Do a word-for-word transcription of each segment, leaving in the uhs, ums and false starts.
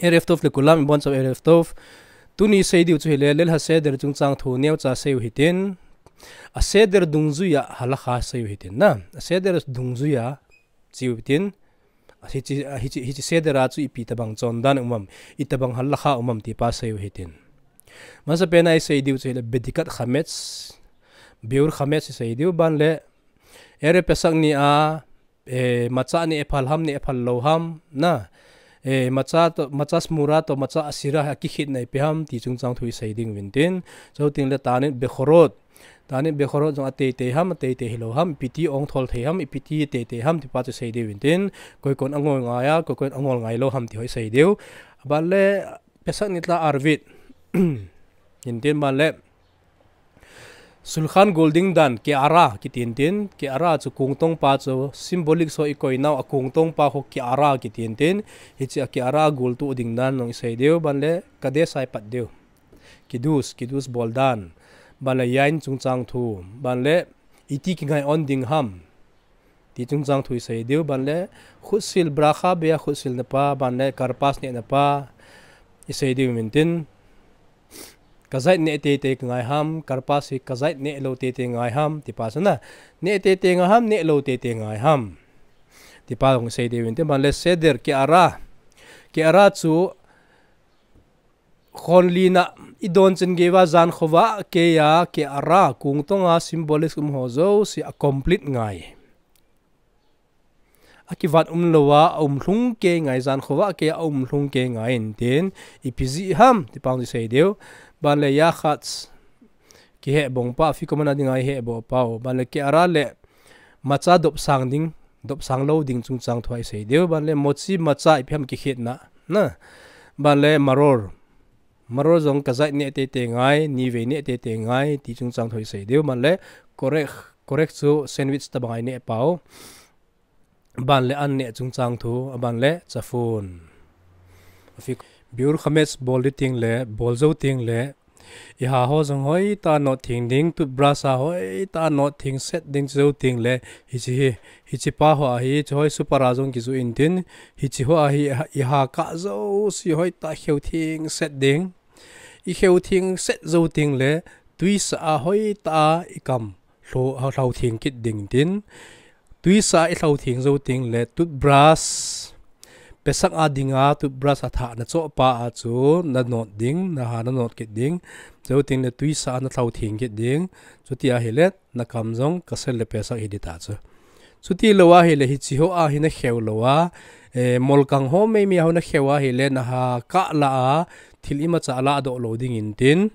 ערב טוב לכולם, ibonchau ערב טוב. Tuni seidiu chu hile, Leil HaSeder chungchang thu neocha seiu hitin. A seder dungjuia halacha seiu hitin na. A seder dungjuia chiu hitin. A hichi, a hichi, hichi seder a chu ipi tabang chondan umam, itabang halacha umam tipa seiu hitin. Masapena iseidiu chu hile, בדיקת חמץ, ביעור חמץ iseidiu, ban le, ערב פסח nia, eh, macha neh phal ham, neh phal lou ham, na. Eh, macha to, macha שמורה to, macha עשירה, akikhetna ipi ham, ti chungchang thu isei ding uvin tin. Chuteng le תענית בכורות. תענית בכורות jong ateitei ham, ateitei hilou ham, ipi ti ong thol thei ham, ipi ti teitei ham, tipa chu sei diu vin tin. Koi kon angol ngai a, koi kon angol ngailou ham, ti ho isei diu. Ban le, פסח nia ערבית. Hintin ban le. Sulchan gul ding dan, קערה, kitin tin, קערה chu kungtong pa chu, symbolic so ikoi nau, a kungtong pa ho קערה kitin tin, hichi a קערה gul tu ding dan jong isei diu, ban le, קדש a ipat diu. קידוש, קידוש bol dan, ban le, יין chungchang thu, ban le, iti kingai on ding ham. Ti chungchang thu isei diu, ban le, חוט sil ברכה, bei a חוט silna pa, ban le, כרפס nehna pa, isei diu vin tin. כזית neh teitei kangai ham, כרפס hi כזית neh lou teitei ngai ham, tipa chu na. Neh teitei ngai ham, neh lou teitei ngai ham. Tipa jong isei diu vin tin, ban le, סדר, קערה. קערה chu, khonlina, idon chan geiya, jan khovah keiya, קערה, kungtonga symbolic um ho jouse a complete ngai. Akivat umlouva, aum lhung kei ngai, jan khovah keiya, aum lhung kei ngai in tin, ipi jeh ham, tipa jong isei diu. Ban le, יחץ, kihebong pa, אפיקומן a dinga ihebong pau. Ban le, קערה le, macha dopsang ding, dopsang lou ding chungchang thu a isei diu. Ban le, מוציא macha, ipi ham kikhetna, na. Ban le, מרור. מרור jong כזית neh teitei ngai, nivei neh teitei ngai, ti chungchang thu isei diu. Ban le, כורך, כורך chu sandwich tabang a ineh pau. Ban le, an neh chungchang thu, aban le, צפון. Afi, ביעור חמץ bol ding teng le, bol jou teng le, iha ho jong hoitah a not theng ding, toothbrush a hoitah a not theng set ding, jou teng le, hichi hi, hichi pa ho ahi, hichi ho hi super a jong kijoh in tin, hichi ho ahi, iha, iha kah jouse hoitah a kheu theng set ding. Ikheu theng set jou teng le, twisa a hoitah a ikam lhou, lhou theng kit ding tin. Twisa a ilhou theng jou teng le, toothbrush, Pesach a dinga toothbrush a thah nachoh pa a chu nanot ding, naha nanot kit ding. Jou teng le twisa a nalhou theng kit ding. Chuti ahile, nakam jong kasel le Pesach hi ding ta chu. Chuti lou ahile, hichi ho a hi nakheu lou a, eh, molkang ho meimei a ho nakheu ahile, naha kah lah a, thil imacha ladoh lou ding in tin.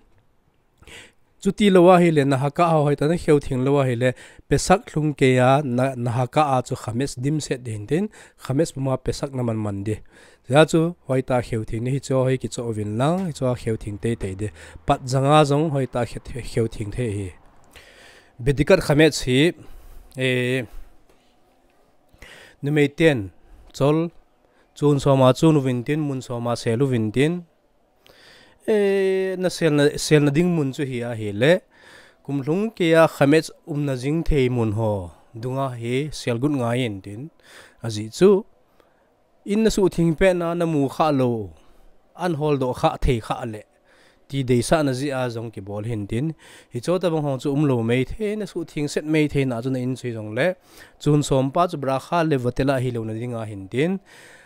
Chuti lou ahile, naha kah ho hoitah a nakheu theng lou ahile, Pesach lhung keiya, na, naha kah a chu חמץ dimset ding tin, חמץ puma Pesach naman man ding. Hijeh chun, hoitah a kheu theng ding, hichu hi kichoh uvin lang, hichu a kheu theng teitei ding. Patjang a jong hoitah a khe-, kheu theng thei ahi. בדיקת חמץ hi, eh, numei ten, chol, chun som a chun uvin tin, mun som a sel uvin tin, Eh, nasel na, selna ding mun chu hi ahile, kum lhung keiya חמץ umna jing thei mun ho dunga hi sel got ngai in tin. Ajeh chu, in nasuhtheng pet na namu kha lou, an holdoh kha thei kha le, ti deisahna jeh a jong kibol hin tin. Hichu tabang ho chu umlou mei thei, nasuhtheng set mei thei na chu na in chu jong le, chun som pa chu bracha levatela hilou na dinga hin tin.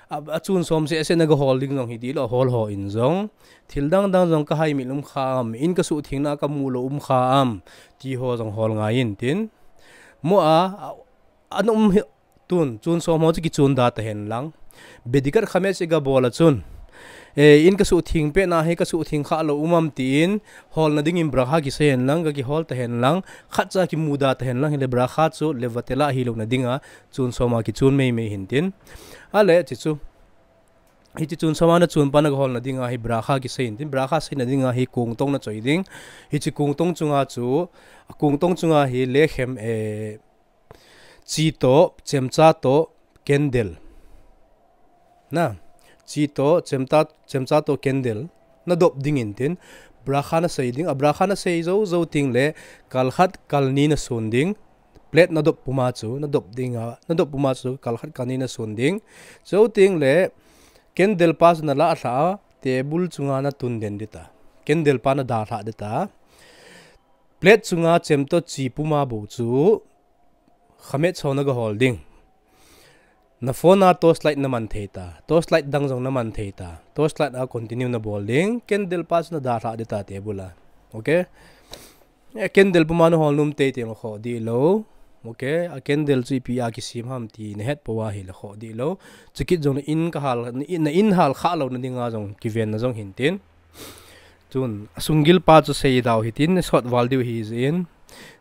A, achun som seh seh na gahol ding jong hi dilo, hol ho in jong. Thil dang dang jong kahaimil um kha am, in kasuhtheng na kamu lou um kha am, ti ho jong hol ngai in tin. Mo a, a, ana um hi, tun, chun som ho chu kichun da tahen lang. בדיקת חמץ igabol a chun. Eh, in kasuhtheng pet na hi kasuhtheng kha lou um am tin, holna dingin bracha kisei hen lang, kakihol tahen lang, khatcha kimu da tahen lang, hile bracha chu levatela hilou na dinga, chun som a kichun meimei hin tin. Ale, hichu. Hichi chun som a nachun pa na gaholna dinga hi bracha kisei in tin, bracha seina dinga hi kungtong nachoi ding. Hichi kungtong chunga chu, kungtong chunga hi lechem, eh, chi toh, chemcha toh, candle. Na, chi toh, chemta, chemcha toh, candle. Nadop ding in tin, bracha nasei ding, a bracha nasei jou, jou teng le, kal khat, kal ni nasun ding. Plate nadop puma chu, nadop dinga, nadop puma chu, kal khat, kal ni nasun ding. Jou teng le, Candle pa chu na lah lha a, table chunga na tun den ding ta. Candle pa na dalha ding ta. Plate chunga chem toh chi puma bou chu khamet chon na ga hol ding. Na phone a torchlight na man thei ta. Torchlight dang jong na man thei ta. Torchlight a continue na bol ding. Candle pa chu na dalha ding ta table a. Okay? A candle puma na hol nom teitei ma kho ding lou. Okay? A candle chu ipi a kisem ham ti na het pou a hile kho ding lou. Chukit jong na in ka hal, na in, na in hal kha lou na ding a jong kiven na jong hin tin. Chun, a sunggil pa chu sei dau hitin, sot val diu hi jin.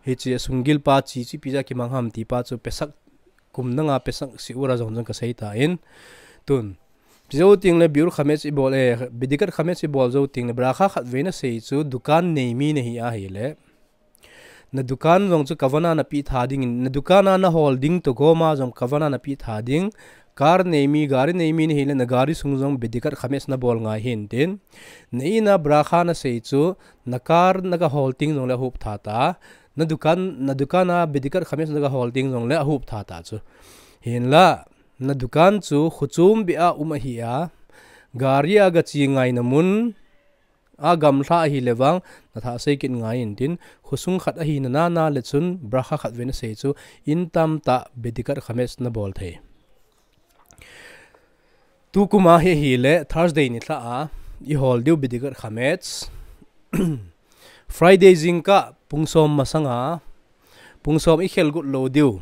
Hiche a sunggil pa chi chu ipi ja kimang ham ti pa chu pesak kum nanga pesak si ura jong jong ka sei ta in. Tun, jou ting le biur khamet i bol e, bedikat khamet i bol jou ting le bracha khat vei na sei chu dukan nei mi na hi a hile. Na dukan jong chu kavana na pi tha ding in, na dukan a na hol ding toh goma jong kavana na pi tha ding. Car nei mi, gari nei mi na hile na gari sung jong bedikat khamet na bol ngai hin tin. Na in a bracha na sei chu, na car na ga hol ting jong le hup tha ta. Na dukan, na dukan a bedikat khamet na ga hol ting jong le hup tha ta chu. Hinla, na dukan chu khuchum bia um ahi a. Gari a ga chi ngai na mun. A gamla ahile vang, na tha sei kit ngai in tin, khosung khat ahi na na na le chun, bracha khat vei na sei chu, in tam ta bedikat khamet na bol thei. Tukum a hi hile, Thursday ni lha a, i hol diu bedikat khamet. Friday jingkah, pung som masanga, pung som i khel got lou diu.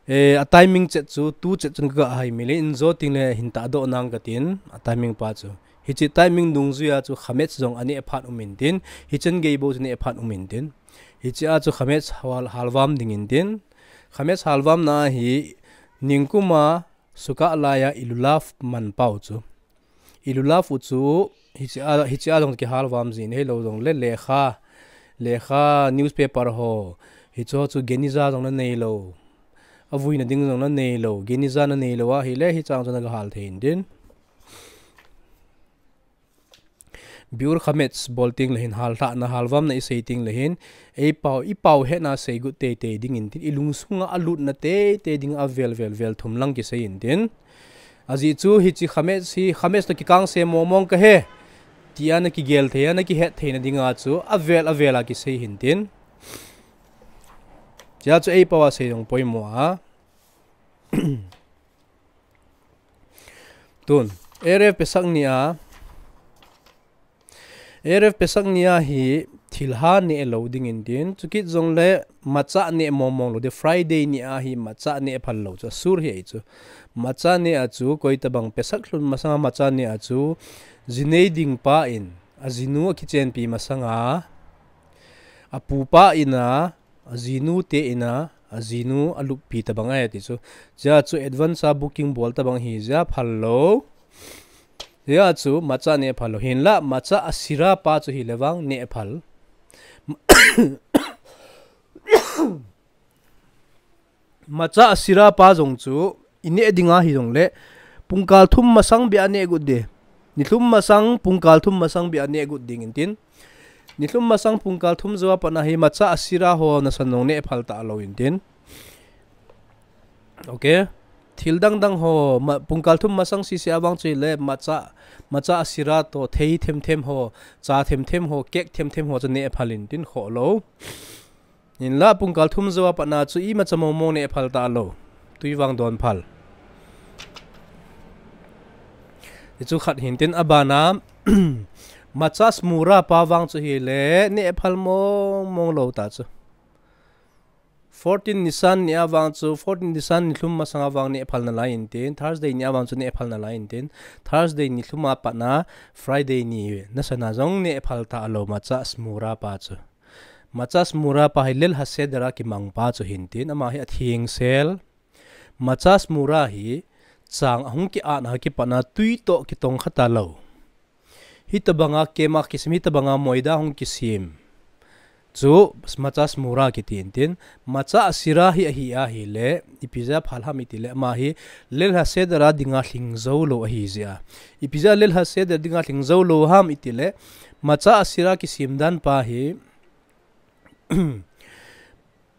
Eh, a timing chet chu, tu chet chun ka hai mi le in jo ting le hin ta do nang ka tin, a timing pa chu. Hiche timing dungjui a chu khamet jong a neh phat um in tin, hichen gei bou chu neh phat um in tin. Hiche a chu khamet hal, halvam ding in tin. Khamet halvam na hi ningkum a suka lai a ilulav man pau chu. Ilulav u chu, hiche a, hiche a jong kihalvam jin, hilou jong le lekha, lekha newspaper ho, hiche ho chu geniza jong na nei lou. A vuina ding jong na nei lou, geniza na nei lou a, hile hiche a jong chu na ga hal thei in tin. Biur khamet bol ting le hin hal lha na halvam na i sei ting le hin, ei pau, i pau he na sei got teitei ding in tin, i lungsung a a lut na teitei ding a vel, vel, vel thum lang kisei in tin. Ajeh chu hiche khamet hi, khamet toh kikang se mong mong ka he. Ti a na kigel thei a, na kihet thei na ding a chu, a vel, a vel a kisei hin tin. Tia chu ei pau a sei jong poimo a. Tun, Erev Pesach ni a, Erev Pesach ni a hi thilha neh lou ding in tin, chukit jong le macha neh mong mong lou ding, Friday ni a hi macha neh phal lou chu, asur hi ei chu. Macha neh a chu, koi tabang Pesach lhun masang a macha neh a chu, jinei ding pa in, ajinu a kichenpi masang a, apu pa in a, ajinu te in a, ajinu aluppi tabang ahi ti chu. Tia chu advance a booking bol tabang hi jia phal lou. Tia chu macha neh phal lou. Hinla macha asira pa chu hile vang neh phal. Macha asira pa jong chu, i neh ding a hi jong le, pungkal thum masang bia neh got ding. Nilhum masang, pungkal thum masang bia neh got ding in tin. Nilhum masang, pungkal thum jou a pat na hi, macha asira ho nasan jong neh phal ta lou in tin. Okay. Thil dang dang ho, ma, pungkal thum masang sisi a vang chu le, macha, macha asira toh, thei them them ho, cha them them ho, cake them them ho, chu neh phal in tin kho lou. Hinla pungkal thum jou a pat na chu imacha mong mong neh phal ta lou. Tui vang don phal. Ti chu khat hin tin a bana, macha shmura pa vang chu hile neh phal mong mong lou ta chu. Fourteen Nisan ni a vang chu, fourteen Nisan nilhum masang a vang neh phal na lai in tin, Thursday ni a vang chu neh phal na lai in tin, Thursday nilhum a pat na, Friday ni nasan a jong neh phal ta lou macha shmura pa chu. Macha shmura pa hi Leil HaSeder a kimang pa chu hin tin, ama hi atheng sel. Macha shmura hi chang ahung ki-at na kipat na tui toh kitong kha ta lou. Hitabang a kema kisim, hitabang a moida hung kisim. Chu macha shmura kiti in tin, macha asira hi ahi a hile, ipi jeh a phal ham iti le, ama hi Leil HaSeder a ding a lhing jou lou ahi jeh a. Ipi jeh a Leil HaSeder ding a lhing jou lou ham iti le, macha asira kisim dan pa hi,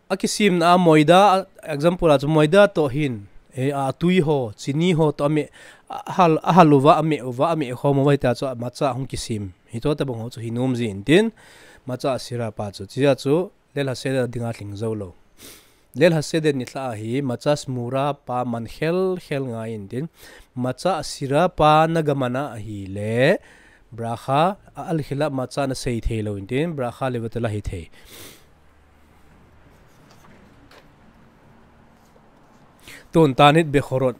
a kisim na a moida, example a chu moida toh hin, e, a tui ho, chini ho toh a me, Ahal, ahal uva, ameh uva, ameh khom uva, hitia chu matzah hung kisem. Hichu tabang ho chu hinom jin tin, matzah sira pa chu. Chia chu, Leil HaSeder dinga lhing jou lou. Leil HaSeder nilhah a hi, matzah shmura pa man khel khel ngai in tin, matzah sira pa na gaman a ahile, bracha, a al khila matzah na sei thei lou in tin, bracha levatala hithei. Tun Ta'anit Bechorot,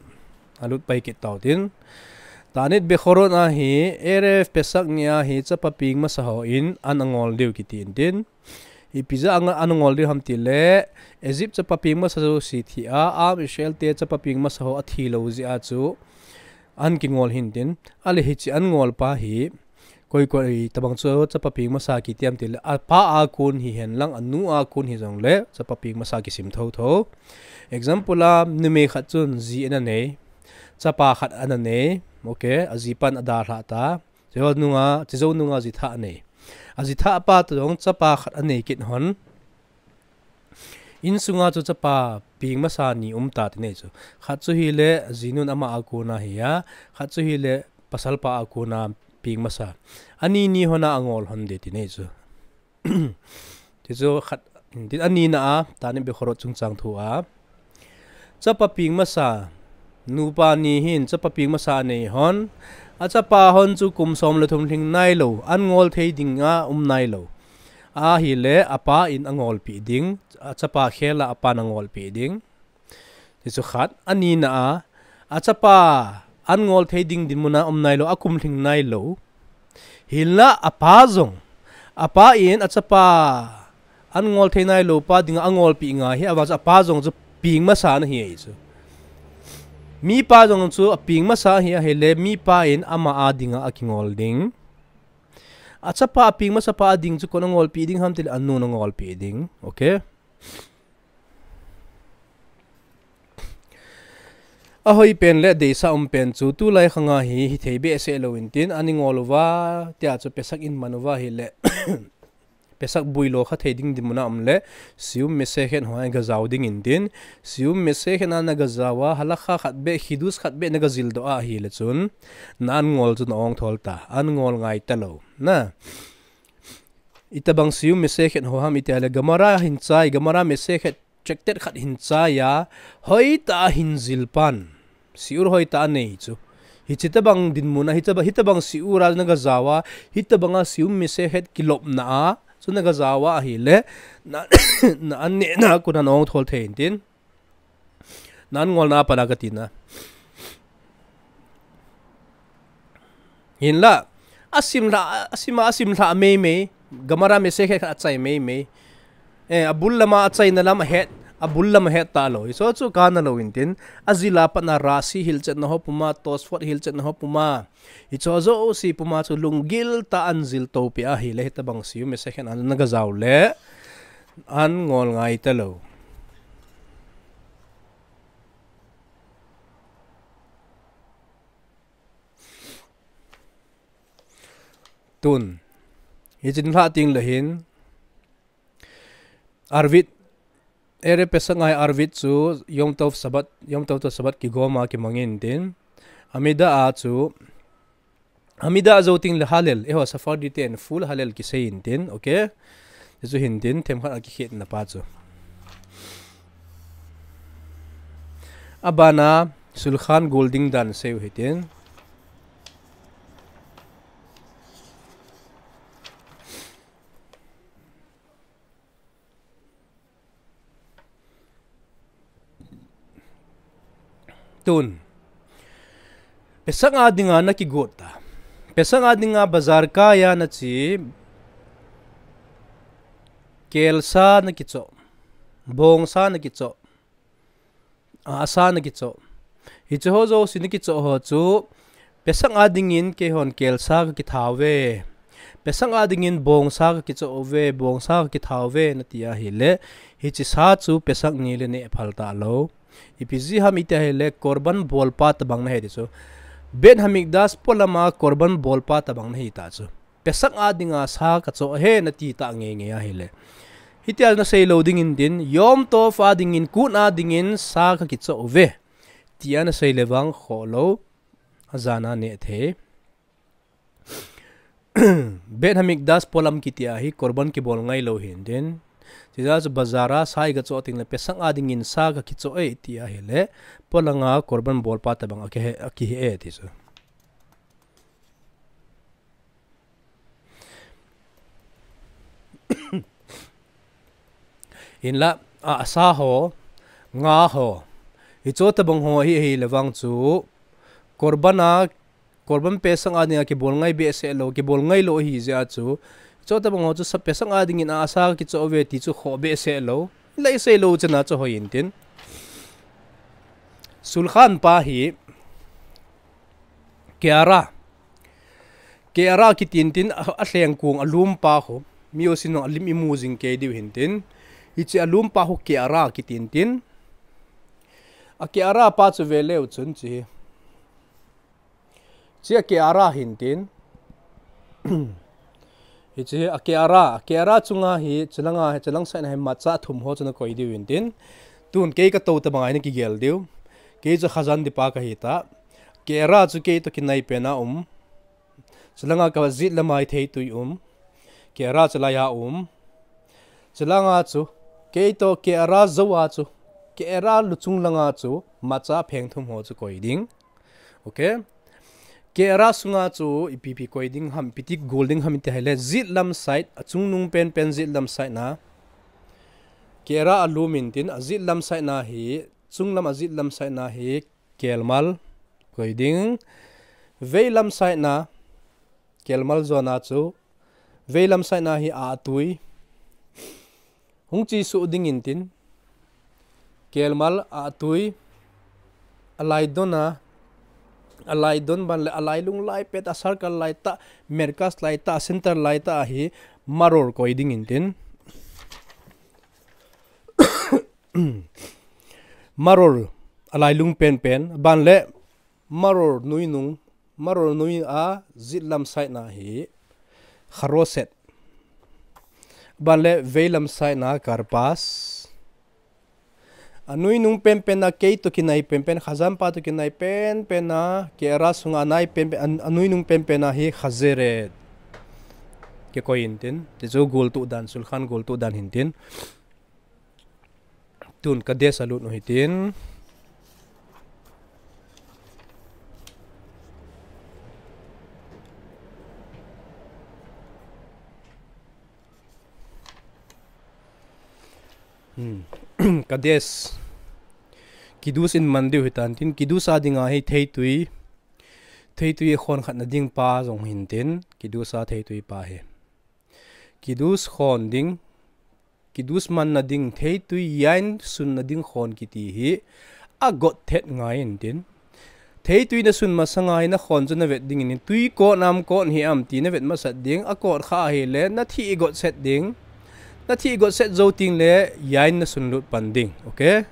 alut pai kit tau tin. Ta'anit Bechorot a hi, Erev Pesach ni a hi, chapa peng masa ho in, an angol diu kiti in tin. Ipi jeh a an angol diu ham tile, Egypt chapa peng masa jouse thi a, Am Israel te chapa peng masa ho athi lou jeh a chu, an kingol hin tin. Ale hiche an ngol pa hi, koi koi tabang chu chapa peng masa kiti ham tile, apa a kon hihen lang, anu a kon hijongle, chapa peng masa kisem thotho. Example a, numei khat chun ji ana nei, chapa khat ana nei, okay, ajipan adalhah ta. Chujou nunga, chujou nunga jitha anei. Ajitha pa toh jong chapa khat anei kit hon. Insunga chu chapa peng masa ni um ta tinei chu. Khat chu hile, jinun ama a kona hi a, khat chu hile, pasalpa a kona peng masa. Ani ni hon a angol hon de tinei chu. Tichu khat, tin anina a, Ta'anit Bechorot chungchang thu a. Chapa peng masa, nupa ni hin chapa peng masa anei hon, achapa hon chu kum som le thum lhing nailou, an ngol thei dinga um nailou. Ahile, apa in angolpeh ding, achapa khel a apan angolpeh ding. Tichu khat, anina a, achapa an ngol thei ding dinmun a um nailou, akum lhing nailou. Hinla apa jong, apa in achapa an ngol thei nailou pa dinga angolpeh ngai hi, avang chu apa jong chu peng masa ana hi ahi chu. Mipa jong chu apeng masa ahi, ahile mipa in ama a dinga akingol ding. Achapa apeng masa pa a ding chu koin angolpeh ding ham tile anun angolpeh ding. Okay? Ahoi pen le deisah um pen chu tulai khanga hi, hithei behseh lou in tin, an ingol uva, tia chu Pesach in man uva hile, Pesach builo kha thei ding dinmun a um le, Siyum Mesechet ho a gajao ding in tin, Siyum Mesechet a nagajao a, halakha khat beh, chidush khat beh nagajeldoh ahile chun, na an ngol chu na ong thol ta, an ngol ngai talou. Na, itabang Siyum Mesechet ho ham iti ahile, Gemara hin chai, Gemara Mesechet chektet khat hin chai a, hoitah a hin jil pan. Shiur hoitah a nei chu. Hiche tabang dinmun a, hitabang, hitabang shiur a nagajao a, hitabang a Siyum Mesechet kilopna a, chu nagajao a ahile, na, na an nehna a kon a na ong thol thei in tin. Na an ngolna a pat a kati na. Hinla, asim lha, asim a, asim lha mei mei, Gemara Mesechet khat achai mei mei. Eh, abul lam a achaina lam ahet, abul lam ahet talou. Hichu chu kana lou in tin, ajil a pat na Rashi hilchetna ho puma, Tosfot hilchetna ho puma. Hichu jouse puma chu lunggil tah a an jil to peh ahile, hitabang Siyum Mesechet a nagajao le, an ngol ngai talou. Tun. Hiche nilhah teng le hin. Arvit. Erev Pesach a hi Arvit chu Yom Tov Shabbat, Yom Tov toh Shabbat kigom a kimang in tin. Amida a chu. Amida a jou teng le Hallel. Eiho Sephardi ten full Hallel kisei in tin. Okay? Hichu hin tin, themkhat a kikhetna pa chu. Abana, Shulchan gol ding dan seiu hitin. Tun. Pesach a dinga nakigot ta. Pesach a dinga bazar kai a nache. Kelsa nakichoh. Bongsa nakichoh. A, asa nakichoh. Hiche ho jouse nakichoh ho chu. Pesach a dingin keihon kelsa kakitha uve. Pesach a dingin bongsa kakichoh uve, bongsa kakitha uve, nati ahile. Hiche sa chu Pesach ni le neh phal talou. Ipi jeh ham iti ahile, Korban bolpa tabang nahi ti chu. Beit Hamikdash polam a Korban bolpa tabang nahi ta chu. Pesach a dinga sa kachoh e nati ta ngeingei ahile. Hitia nasei lou dingin tin, Yom Tov a dingin, kut a dingin sa kakichoh uve. Tia nasei le vang khoh lou. Ajana neh thei. Beit Hamikdash polam kiti a hi korban kibol ngailou hintin. Chujeh a chu bazar a sa iga choh tengle Pesach a dingin sa kakichoh e iti ahile, polanga korban bolpa tobang akihe, akihe e ti chu. Hinla, a, sa ho, nga ho, hicho tobang ho hi, ahile vang chu, korban a, korban Pesach a dinga kibol ngai behseh lou, kibol ngailou ahijeh a chu, hicho tobang ho chu sa Pesach a dingin a, sa kichoh uve ti chu khoh behseh lou, lai sei lou chana chu hoi intin. Shulchan pa hi, Ke'ara. Ke'ara kitin tin a, alhengkong alumpa ho. Mi jousen alim imu jing kei diu hintin. Hiche alumpa ho Ke'ara kitin tin. A Ke'ara pa chu veleu chun hiche hi. Hiche a Ke'ara hintin. Hiche hi a Ke'ara, a Ke'ara chunga hi, chulanga hi, chulang side na hi matzah thum ho chu nakoi diu hintin. Tun kei katou tobang a hi nakigel diu. Kei chu Khazandi pa kahi ta. Ke'ara chu kei toh kinai pen a um. Chulanga kajet lam a hi theitui um. Ke'ara chu lai a um. Chulanga chu, kei toh Ke'ara jou a chu, Ke'ara luchung langa chu, matzah pheng thum ho chu koi ding. Okay. Ke'ara sunga chu ipi ipi koi ding ham, ipi ti gol ding ham iti ahile, jet lam side, achungnung penpen jet lam side na. Ke'ara alum intin, ajet lam side na hi, chunglam ajet lam side na hi, kelmal koi ding. Veilam side na, kelmal jona chu, veilam side na hi atui. Hung chesuh ding intin. Kelmal atui. Alaidon a. Alaidon ban le alailung lai pet a circle lai tah, merkaz lai tah, center lai tah a hi maror koi ding intin. Maror alailung penpen, ban le maror nuinung, maror nui a jet lam side na hi kharoset. Ban le veilam side na karpas. Anuinung penpen a kei toh kinai penpen, Khazan pa toh kinai penpen a, Ke'ara sunga anai penpen, an-, anuinung penpen a hi khazeret. Kikoi intin, ti chu gol tuh dan, shulchan gol tuh dan hintin. Tun Kadesh alut u hitin. Hmm. Kadesh. Kiddush in man diu hitan tin, Kiddush a dinga hi theitui. Theitui khon khatna ding pa jong hintin, Kiddush a theitui pa hi. Kiddush khon ding, Kiddush manna ding, theitui yain sunna ding khon kiti hi, agot thet ngai intin. Theitui nasun masanga hi nakhon chu navet ding in, tui kot am kot hi am ti navet masat ding, akot kha ahile, nathi igot set ding, nathi igot set jou tengle, yain nasun lut pan ding, okay?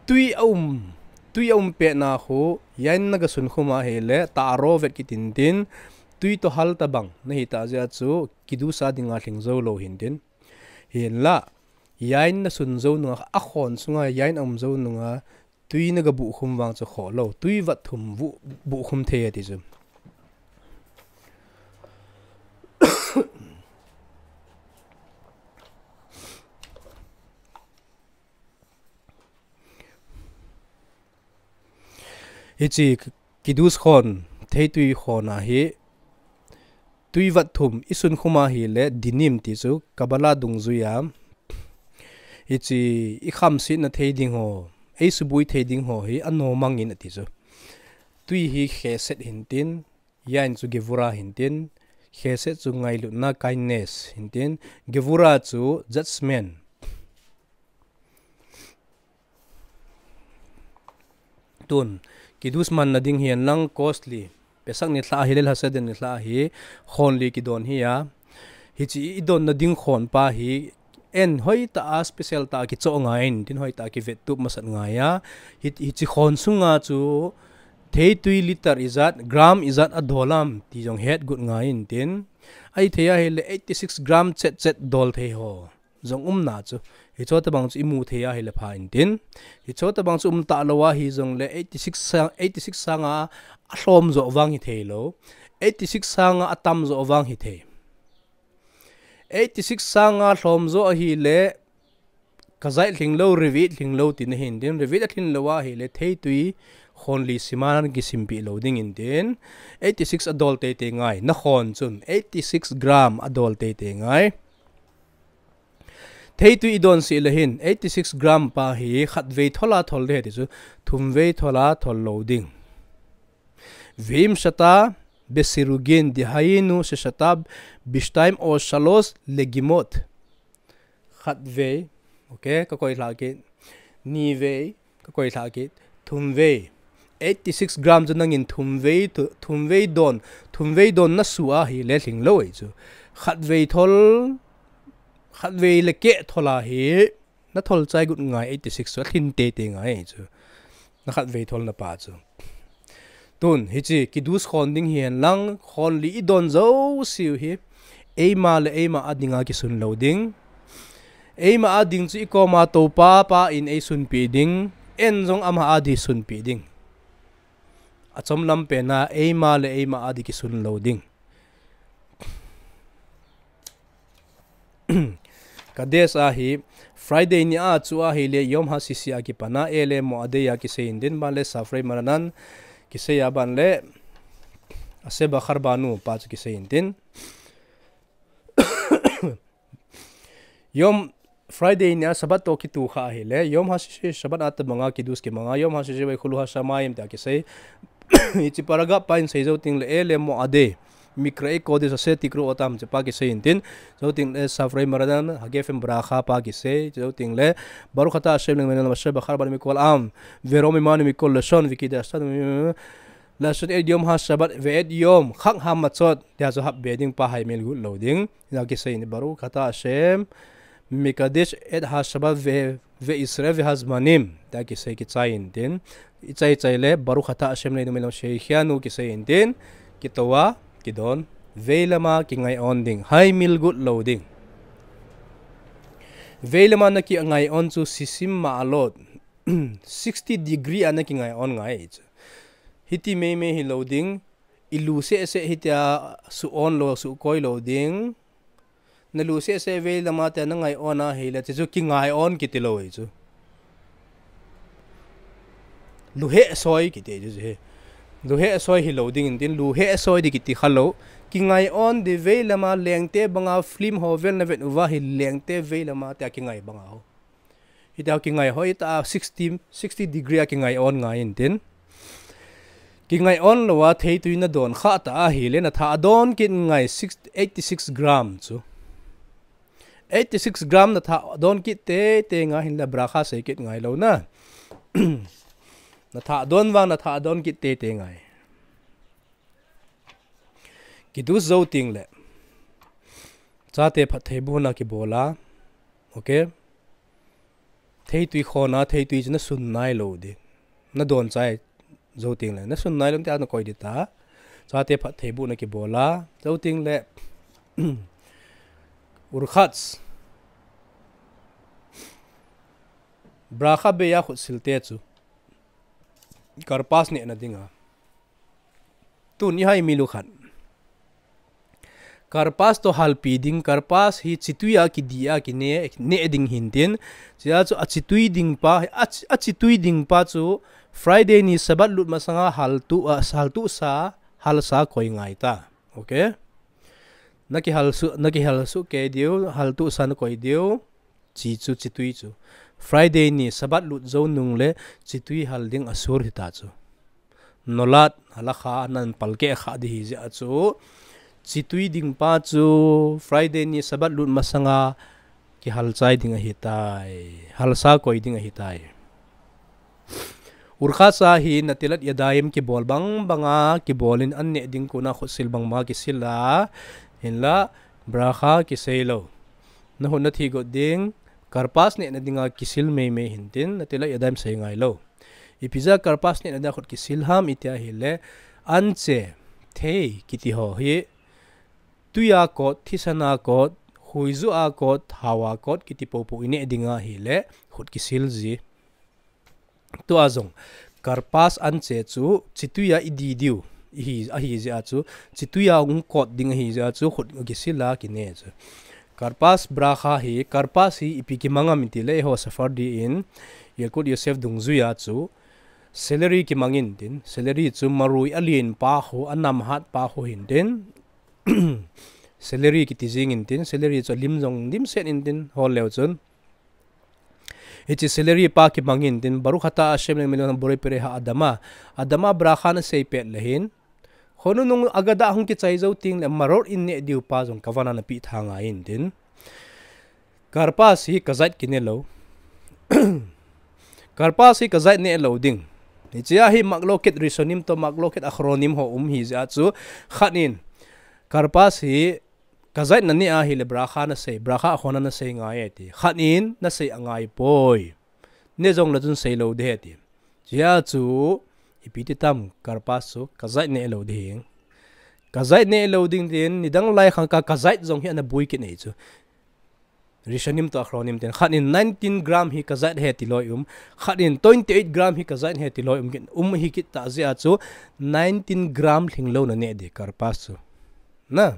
Tui aum, tui aum pet na khu, yain naga sun khum ahile, ta'arovet kitin tin, tui toh hal tabang, nahi tah jeh a chu, Kiddush a dinga lhing jou lou hintin. Hinla, yain nasun jou nunga, akhon sunga, yain aum jou nunga, tui naga buh khum vang chu khoh lou, tui vat thum buh, buh khum thei ati chu. Hiche Kiddush khon, theitui khon a hi, tui vat thum, isun khum ahile, dinim ti chu, Kabbalah dungjuia, hiche ikhamsetna thei ding ho, eisuboi thei ding ho hi, anomang in ati chu. Tui hi chesed hintin, yain chu gevurah hintin, chesed chu ngailutna, kindness hintin, gevurah chu judgment. Tun, Kiddush manna ding hihen lang costly. Pesach nilhah hi le Lhaseder nilhah hi, khon li kidon hi a. Hiche idonna ding khon pa hi, en hoitah a special tah a kichoh ngai intin, hoitah a kivettup masat ngai a. Hi, hiche khon sunga chu, theitui litre ijat, gram ijat adol am, ti jong hetgot ngai intin. Ahithei ahile eighty six gram chet chet dol thei ho. jong umna chu. Hicho tabang chu imu thei ahile pha intin. Hicho tabang chu umta lou ahi jongle eighty-six sang, eighty-six sanga alhom jo vang hithei lou. Eighty-six sanga atam jo vang hithei. Eighty-six sanga lhom jo ahile, kajai lhing lou, revi lhing lou tina hintin. Revi alhin lou ahile, theitui khonli simanan kisimpi lou ding intin. Eighty-six adol teitei ngai. Nakhon chun eighty-six gram adol teitei ngai. Theitui idon sih le hin, eighty-six gram pa hi khatvei thola thol ding ti chu, thumvei thola thol lou ding. Veim shata besirugin, dehainu sheshata bishtaim o shalosh legimot. Khatvei, okay, kakoi lhah kit. Nivei, kakoi lhah kit. Thumvei. Eighty-six gram chu nangin thumvei, thumvei don, thumvei don nasu ahile lhing lou ei chu. Khatvei thol, khatvei le keh thol ahi, nathol chai got ngai eighty-six chu, alhin teitei ngai ei chu. Nakhatvei thol napa chu. Tun, hichi, kidus khon ding hihen lang, khonli idon jo siu hi, eima le eima adinga kisun lou ding. Eima ading chu ikoma topa pa in eisunpi ding, en jong ama adi sunpi ding. Achom lam pena, eima le eima adi kisun lou ding. Kadesh ahi, Friday ni a chu ahile, Yom HaShishi a kipana, Eile Moadei a kisei intin, ban le Safrei Maranan, kisei a ban le, Aseba Kharbanu pa chu kisei intin. Yom Friday ni a Shabbat to kitu kha ahile, Yom HaShishi Shabbat a tabanga kidus kimanga, Yom HaShishi vei khulu ha shamayim ta kisei. Hichi paraga pa in sei jo ting le, Eile Moadei. Mikra e kodesh ase tikru otam chepa kisei intin. Jou ting le Safrei Maranan, Hagefem Brakha pa kisei. Jou ting le Baruch ata Hashem lemenu asher bachar banu mikol am. Verom imanu mikol lashon vikidashtan lashon et yom hashabbat ve et yom chag hamatzot. Tia jo hap be ding pa hai mil gut lou ding. Ina kisei ni Baruch ata Hashem mekadesh et hashabbat ve ve Israel ve hazmanim. Tia kisei kichai intin. Ichai chai le, Baruch ata Hashem leinu melom shehianu kisei intin, kitoa, kidon, veilama kingai on ding, hai mil gut lou ding. Veilama nakingai on chu sisim ma'alot, sixty degree a nakingai on ngai chu. Hiti meimei hilou ding, ilu seh seh hitia su on lou, su koi lou ding. Nalu seh seh veilama tia nangai on ahile, chu kingai on kiti lou ei chu. Lu heh soi kiti chu hi. Lu heh soi hilou ding intin, lu heh soi di kiti khalou. Kingai on di veilama lengte banga film ho vel navet uva hi lengte veilama tia kingai banga ho. Hitia kingai ho, hitia sixty, sixty degree a kingai on ngai intin. Kingai on lou a theitui nadon kha ta ahile natha adon kit ngai six, eighty-six gram chu. Eighty-six gram natha adon kit teitei ngai hinla brakha sei kit ngai lou na. Natha adon vang natha adon kit teitei ngai. Kidus jou ting le. Chate phattheibohna kibola. Okay. Theitui khona, theitui chu nasun nai lou di. Nadon chai jou ting le. Nasun nai lou tia nakoi di ta. Chate phattheibohna kibola. Jou ting le. Urkhatz. Brakha beia khut silte chu. Karpas nehna dinga. Tun ihai milu khat. Karpas to halpi ding, karpas hi chitui a kidi a kine, ne ding hintin. Chia chu achitui ding pa, ach-, achitui ding pa chu Friday ni Sabbath lut masanga haltu, a, haltu sa, halsa koi ngai ta. Okay? Naki halsu, naki halsu ke diu, haltu sa nakoi diu. Chi chu, chitui chu. Friday ni Sabbath lut jou nung le, chitui hal ding asur hita chu. Nolat, halakha, nan palkeh kha di hi jeh a chu. Chitui ding pa chu, Friday ni Sabbath lut masanga, kihal chai ding ahitai. Halsa koi ding ahitai. Urkhatz a hi Netilat Yadayim kibol bang banga, kibolin an neh ding kona khutsil bang banga kisil a, hinla, brakha kisei lou. Nahut nathi got ding, karpas nehna dinga kisil meimei hintin, Netilat Yadayim sei ngai lou. Ipi jeh a karpas nehna dinga khut kisil ham iti ahile, anche, thei, kiti ho hi, tuia kot, thisana kot, Huizu a kot, hawa kot, kiti popo i neh ding ahile, khut kisil ji. Tua jong, karpas anche chu, chitui a i di diu, i hi, ahi jeh a chu, chitui a hung kot ding ahi jeh a chu, khut kisil a kine chu. Karpas bracha hi, karpas hi ipi kimang am itile, eiho Sephardi in, Yalkut Yosef dungjui a chu, salary kimang in tin, salary chu marui alen pa ho, anam hat pa ho hin tin, salary kiti jing in tin, salary chu alim jong lim set in tin, hol leu chun. Hiche salary pa kimang in tin, Baruch ata Hashem le milo borei pere ha Adama. Adama bracha na sei pet le hin. Khonunung agada hung kichai jou ting le maror in neh diu pa jong kavana na pi tha ngai in tin. Karpas hi kazait kine lou. Karpas hi kazait neh lou ding. Hiche a hi makloket rishonim to makloket achronim ho um hi jeh a chu khat in. Karpas hi kazait na neh ahile bracha na sei, bracha akhona na sei ngai e ti. Khat in na sei angai poi. Ne jong le chun sei lou de he ti. Hiche a chu ipi ti tam karpas chu kazait neh lou ding. Kazait neh lou ding tin, nidang lai khang ka kazait jong hi ana bui kit nei chu. Rishonim to achronim tin, khat in nineteen gram hi kazait he ti loi um, khat in twenty-eight gram hi kazait he ti loi um, um hi kit ta jeh a chu nineteen gram lhing lou na neh di karpas chu. Na.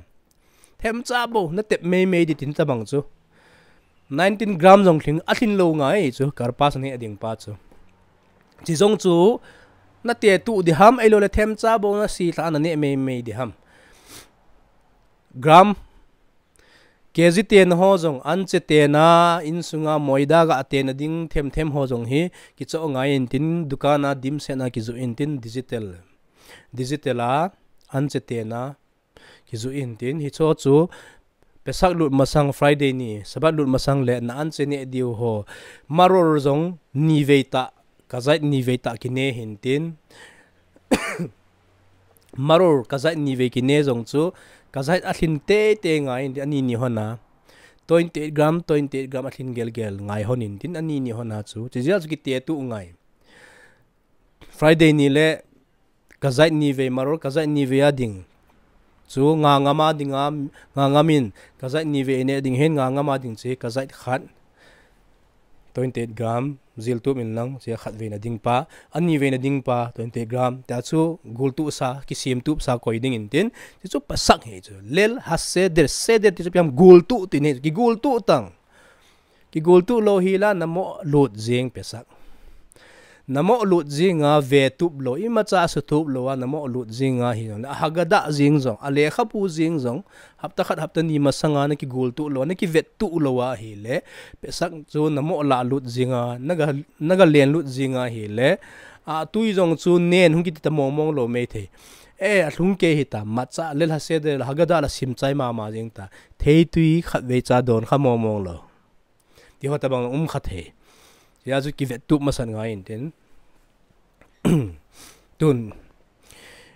Themcha bou, na tep mei mei di tin tabang chu. Nineteen gram jong lhing, alhin lou ngai chu, karpas neh ding pa chu. Chi jong chu, na te tu di ham, ei lou le themcha bou na si tha na neh mei mei di ham. Gram, K G tena ho jong, anche tena, insunga moida ga tena ding them them ho jong hi, kicho ngai in tin, dukan a dimset na kiju in tin, digital. Digital a, anche tena, kiju in tin, hicho chu, Pesach lut masang Friday ni, Sabbath lut masang le na anche neh diu ho, maror jong nivei ta, kazait nivei ta kine hin tin, maror kazait nivei kine jong chu, kazait alhin tete ngai in tin ani ni hon a, twenty-eight gram, twenty-eight gram alhin gel gel ngai hon in tin ani ni hon a chu, chijia chu kite tu ngai. Friday ni le kazait nivei maror, kazait nivei a ding. Chu nga ngam a ding a, nga ngam in, kazait nivei neh ding hin, nga ngam a ding chi, kazait khat. Twenty-eight gram, jil tup in lang, chi khat vei na ding pa, ani vei na ding pa, twenty-eight gram. Ta chu, gul tu sa, kisim tup sa koi ding in tin. Chi chu Pesach hi chu. Lel ha seder, seder ti chu piam gul tu tin hi, kigul tu tang. Kigul tu lou hi la na mo lut jing Pesach. Na mo lut jing a ve tup lou, imacha su tup lou a na mo lut jing a hi jong. A Haggadah jing jong, a lekhabu jing jong, hapta khat hapta ni masang a na kigul tu lou, na kivet tu lou a hi le. Pesach chu na mo la lut jing a, na ga, na ga len lut jing a hi le. A tui jong chu nen hung kiti ta mong mong lou mei thei. E, a lhung kei hi ta, macha lel ha seder la Haggadah la sim chai mama jing ta. Thei tui khat vei cha don kha mong mong lou. Ti ho tabang um kha thei. Tia chu kivet tup masat ngai in tin. Tun.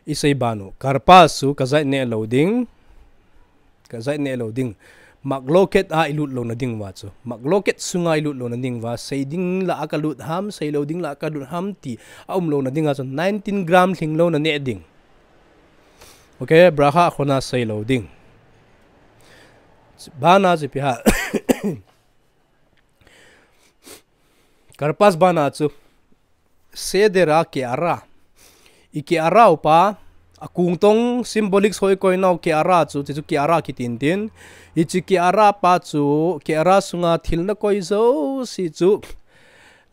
I sei ban u. Karpas chu kazait neh lou ding. Kazait neh lou ding. Makloket a i lut lou na ding uva chu. Makloket sunga i lut lou na ding uva. Sei ding la a ka lut ham, sei lou ding la a ka lut ham ti. A um lou na ding a chu nineteen gram lhing lou na neh ding. Okay, bracha khona sei lou ding. Bana chu ipi ham. Karpas bana chu. Seder a ke'ara. I ke'ara u pa. A kung tong symbolic soi koi nau ke'ara chu. Chi chu ke'ara kiti in tin. I chi ke'ara pa chu. Ke'ara sunga thil na koi jouse chu.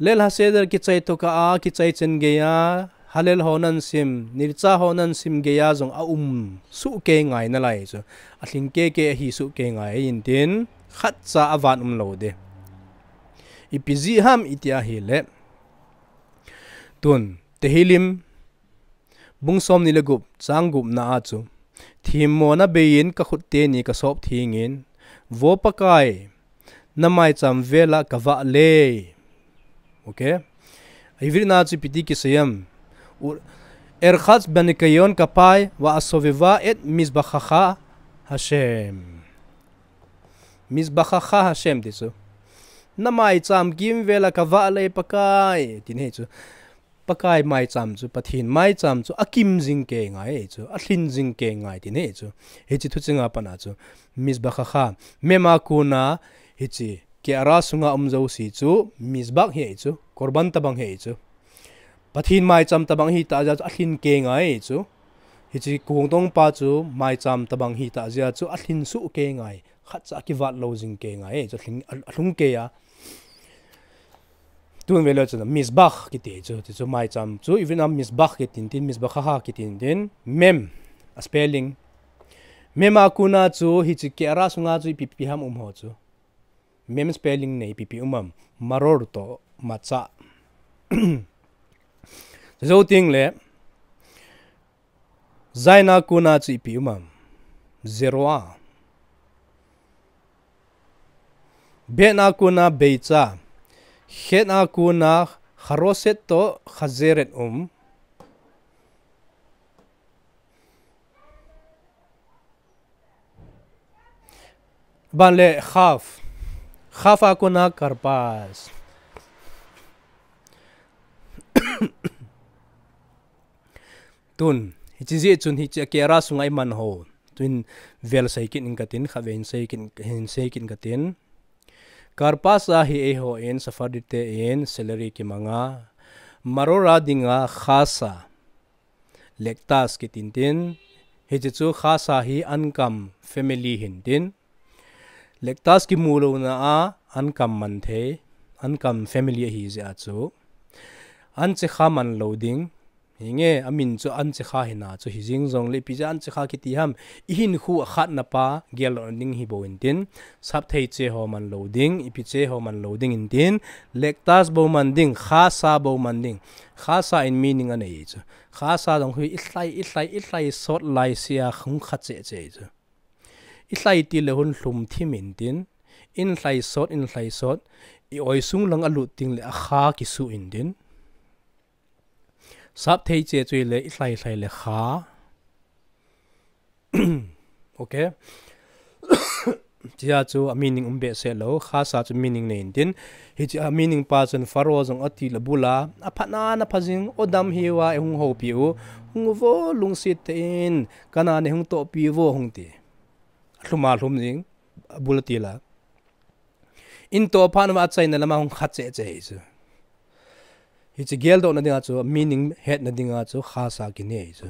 Lel ha seder kichai toh ka a, kichai chen gei a. Halel ho nan sim. Nircha ho nan sim gei a jong a um. Su kei ngai na lai chu. A thing kei kei a hi su kei ngai in tin. Khat cha a van um lou de. Ipi jeh ham i ti a hi le. Tun, Tehillim, bung som ni le gup, chang gup na a chu. Thim mo na bei in ka khut teni ka sop thing in. Vo Pakai, na mai cham vela ka vah le. Okay? Ivrit na chu ipi ti kisei am. Erchatz benikion kapai va asoveva et mizbachacha Hashem. Mizbachacha Hashem ti chu. Na mai cham kim vela ka vah le Pakai. Ti nei chu. Pakai maicham chu, Pathen maicham chu akim jing kei ngai chu, alhin jing kei ngai tin ahi chu. Hiche thucheng a pat a chu mizbah kha, mem a kona hiche ke'ara sunga um jouse chu mizbah ahi chu, korban tabang ahi chu. Pathen maicham tabang ahitah jeh a chu alhin kei ngai chu. Hiche kong tong pa chu maicham tabang ahitah jeh a chu alhin suh kei ngai. Khatcha akivat lou jing kei ngai chu, alhung kei a. Tun vele chun mizbah kiti chu, ti chu maicham chu, even a mizbah kitin tin, mizbah kha kitin tin, mem, a spelling. Mem a kona chu hiche ke'ara sunga chu ipi ipi ham um ho chu. Mem spelling nei ipi ipi um ham, maror toh matzah. Jou teng le, zain a kona chu ipi um ham, zeroah. Bet a kona beitzah. Chet a kona charoshet toh chazeret um. Ban le chav. Chav a kona karpas. Tun, hiche jeh chun hiche ke'ara sunga iman ho. Tun vel sei kit ing katin, khatvei hin sei kit, hin sei kit ing katin. Karpas a hi eihon Sephardi ten salary kimanga. Maror a dinga chasa. Lektas kitin tin, hiche chu chasa hi ankam family hin tin. Lektas kimu louna a ankam man thei, ankam family ahi jeh a chu. Anche kha man lou ding, hinge amin chu anche kha hina chu hijing jongle ipi jeh a anche kha kiti ham, ihinkho a khatna pa geldoh na ding hi bou in tin, sap thei che ho man lou ding, ipi che ho man lou ding in tin, lektas bou man ding, chasa bou man ding, chasa in meaning anei chu. Chasa jong hi ilhai, ilhai, ilhai sot lai sea hung kha cheh cheh chu. Ilhai tile hung lhum thim in tin, in lhai sot, in lhai sot, i oi sung lang alut teng le akha kisuh in tin. Sap thei che chu ile ilhai lhai le kha. Okay. Hichea chu a meaning um behseh lou, chasa chu meaning nei in tin. Hichea meaning pa chun Pharaoh jong ati le bula, aphatna na pha jing, o dam hiuva eihung houpi u, hung uvo lungset tah in, Canaan eihung tohpi uvo hung ti. Alhum a lhum jing, abul ati la. In toh phat uva achaina lama hung kha cheh cheh chu. Hiche geldoh na dinga chu, meaning hetna dinga chu, chasa kinei chu.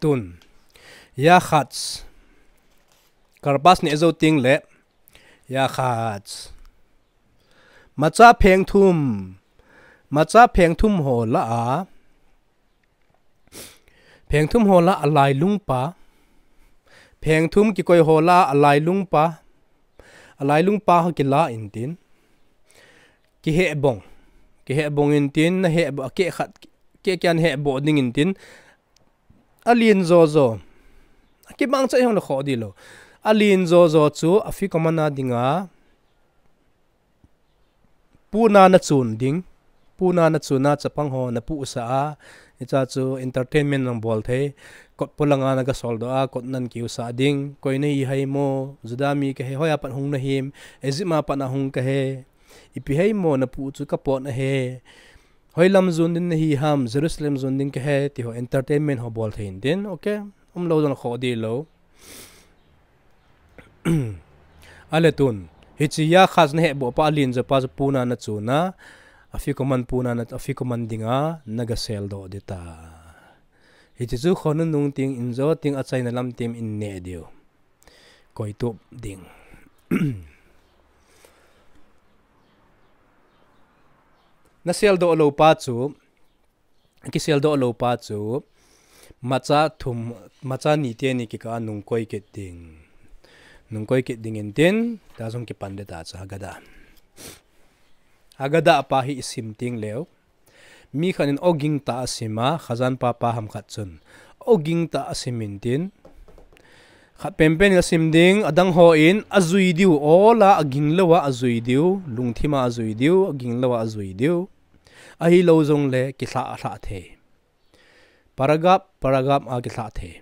Tun. Yachatz. Karpas neh jou teng le. Yachatz. Matzah pheng thum. Matzah pheng thum ho lah a. Pheng thum ho lah a lailung pa. Pheng thum kikoi ho lah a lailung pa. A lailung pa ho kila in tin. Kihehbong. Kihehbong in tin, na hehbong, akeh khat, keh kian hehbong ding in tin. Alen jo jo. Akimang cha hung na kho di lou. Alen jo jo chu, afikoman a dinga. Puna na chun ding. Puna na chun a chapang ho na pusa a. Hicha chu entertainment nang bol thei. Kot polanga na gasol doh a, kot nan kiusa ding. Koi nahi hai mo, Juda mi kahi, hoi a pat hung nahim, Egypt a pat na hung kahi. Ipi hai mo na pu chu ka pot na he. Hoi lam jon ding nahi ham, Jerusalem jon ding kahi, ti ho entertainment ho bol thei in tin, okay? Um lou jong kho di lou. Ale tun, hiche Yachatz na hehbong pa alen jo pa chu puna na chun a, afikoman puna na, afikoman dinga, na gasel doh di ta. Hiche chu khonung nung teng, in jo teng, achaina lam teng in neh diu. Koi tup ding. Na sel doh lou pa chu, kisel doh lou pa chu, matzah thum, matzah ni teni kikah a nung koi kit ding. Nung koi kit ding in tin, ta jong kipan de ta chu Haggadah. Haggadah pa hi i sim teng leu. Mi khat in oging tah a sim a, Khazan pa pa ham khat chun. Oging tah a sim in tin. Khat penpen in asim ding, adang ho in, ajui diu, ola aging lou a, ajui diu, lungthim a ajui diu, aging lou a ajui diu. Ahilou jongle, kilha a lha thei. Paragraph, paragraph a kilha thei.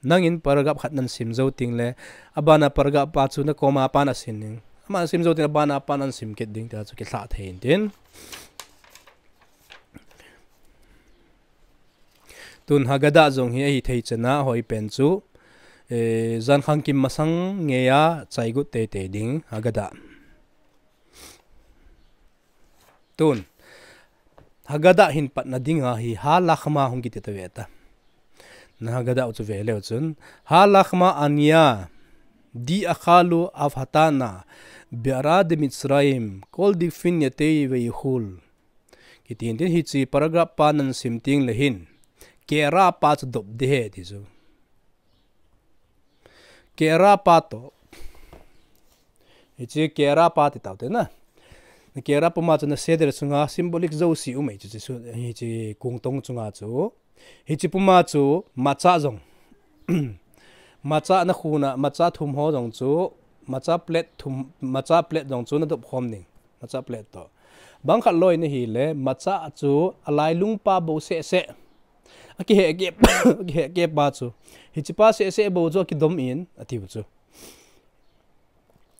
Nangin paragraph khat nan sim jou teng le, abana paragraph pa chu nakoma pan asim ding. Ama sim jou teng le, abana pan asim kit ding, tia chu kilha thei intin. Tun Haggadah jong hi ahi thei chana hoi pen chu, eh, jankhang kim masang ngeia chaigut teitei ding Haggadah. Tun, Haggadah hin patna dinga hi Ha Lakhama hung kiti ta ve ta. Na Haggadah u chu ve leu chun, Ha Lakhama ania, di akhalu avhatana, biara de Mitzrayim, kol dikfin yatei veihul. Kiti intin hichi paragraph pa nan sim teng le hin, Kera pa chu dop di he ti chu. Kera pa to. Hichi Kera pa ti tau te na. Na Kera puma chu na seder chunga symbolic jouse um ei chu, chu, hichi kungtong chunga chu. Hichi puma chu macha jong. Macha na khuna, macha thum ho jong chu, macha plate thum, macha plate jong chu na dop khom ding. Macha plate to. Bang khat loi na hi le, macha chu alailung pa bou seh seh. Akihe ke, akihe ke pa chu. Hichi pa seh seh bou chu akidom in, ati u chu.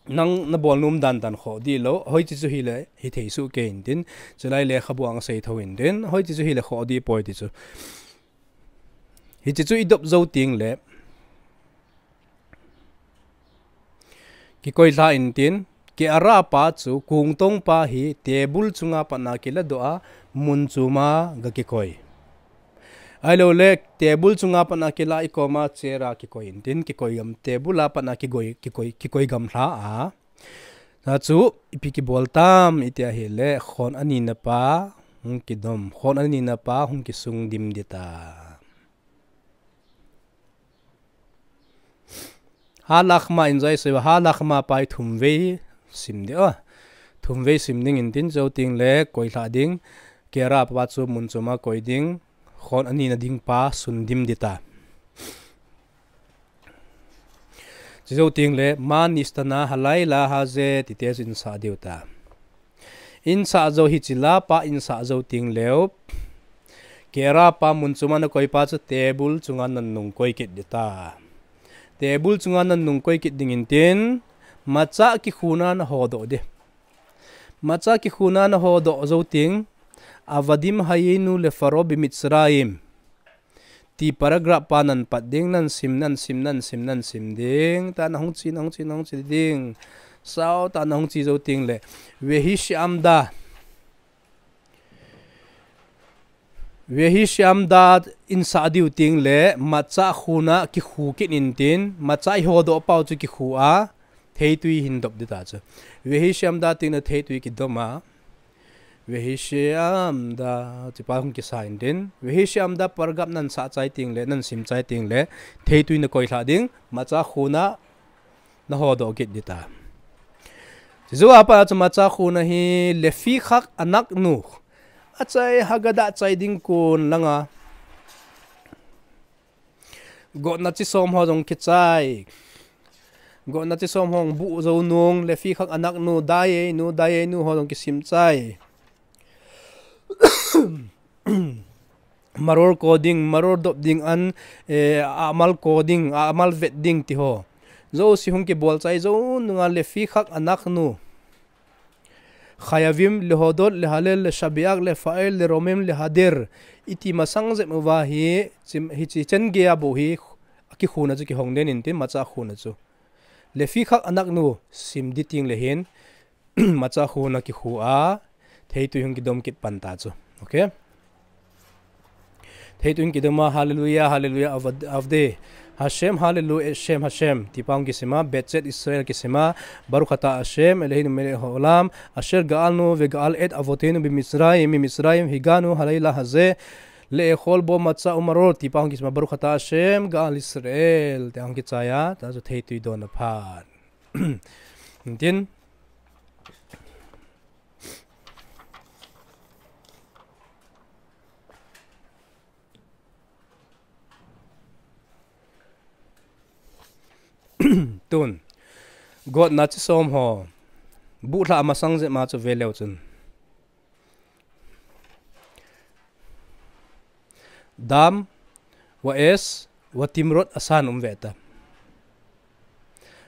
Nang na bol nom dan dan kho di lo, hoi chi chu hi le, hi thei su ke intin, chulai le khabu ang sei tho intin, hoi chi chu hi le kho di poi ti chu. Hichi chu i dop jou teng le, kikoi lha intin, Kera pa chu kungtong pa hi table chunga patna kila doh a, mun chuma ga kikoi. Ahilou le table chunga patna kila i koma chair a kikoi intin, kikoi gam table a patna kikoi, kikoi, kikoi gam lha a. Na chu ipi kibol tam, iti ahi le, khon ani na pa, hung kidom, khon ani na pa, hung kisung dim di ta. Ha Lakhama in jai soi, Ha Lakhama pa hi thum vei sim di, oh. Thum vei sim ding intin jou teng le, koi lha ding, Kera pa chu mun chuma koi ding, khon ani na ding pa, sun dim di ta. Chi jou teng le, Ma Nistana Halayla Haze, ti te chu in sa diu ta. In sa jou hichi la pa in sa jou teng leu. Kera pa mun chuma na koi pa chu table chunga nan nung koi kit di ta. Table chunga nan nung koi kit ding intin, macha kikhuna na ho doh di. Macha kikhuna na ho doh jou teng, Avadim hayinu lefaro bimitzrayim. Ti paragraph pa nan pat ding, nan sim, nan sim, nan sim, nan sim ding. Ta na hung chi, na hung chi, na hung chi ding. Sao ta na hung chi jou teng le. Vehi she'amda. Vehi she'amda in sa diu teng le, macha khuna kikhu kit intin, macha i ho doh pau chu kikhu a, theitui hin dop di ta chu. Vehi she'amda teng le theitui kidom a. Vehi she'amda, chi pa hung kisa intin. Vehi she'amda paragraph nan sa chai teng le, nan sim chai teng le, theitui na koi lha ding, macha khuna na ho doh kit di ta. Chi jou a pa chu macha khuna hi lefikhak anaknu. Achai Haggadah chai ding kon langa. Gotna chi som ho jong kichai. Gotna chi som ho bu jou nung, lefikhak anaknu, dayenu, dayenu ho jong kisim chai. Maror ko ding, maror dop ding an, eh, amal ko ding, amal vet ding ti ho. Jouse hung kibol chai jou nunga lefikhak anaknu. Chayavim lehodot, lehalel, leshabeach, lefa'el, leromem, lehader. Iti masang jep uva hi, chim, hichi chen gei a bou hi, akikhuna chu kihong den intin, macha khuna chu. Lefikhak anaknu, sim di teng le hin, macha khuna kikhu a, theitui hung kidom kit pan ta chu. Okay? Theitui hung kidom a, hallelujah, hallelujah, avd-, avde. Hashem, hallelujah, Shem, Hashem. Ti pa hung kisima, Betset Israel kisima, Baruch ata Hashem, Eloheinu melech haolam, asher ga'alnu vega'al et avotenu bimitzrayim, mimitzrayim higanu halayla haze, le'echol bo matza umaror. Ti pa hung kisima, Baruch ata Hashem, ga'al Israel. Ti hung kichai a, ta chu theitui don a phat. Intin. Tun. Gotna chi som ho. Buhla masang jep ma chu ve leu chun. Dam, Va'es, Vatimrot Asan um ve ta.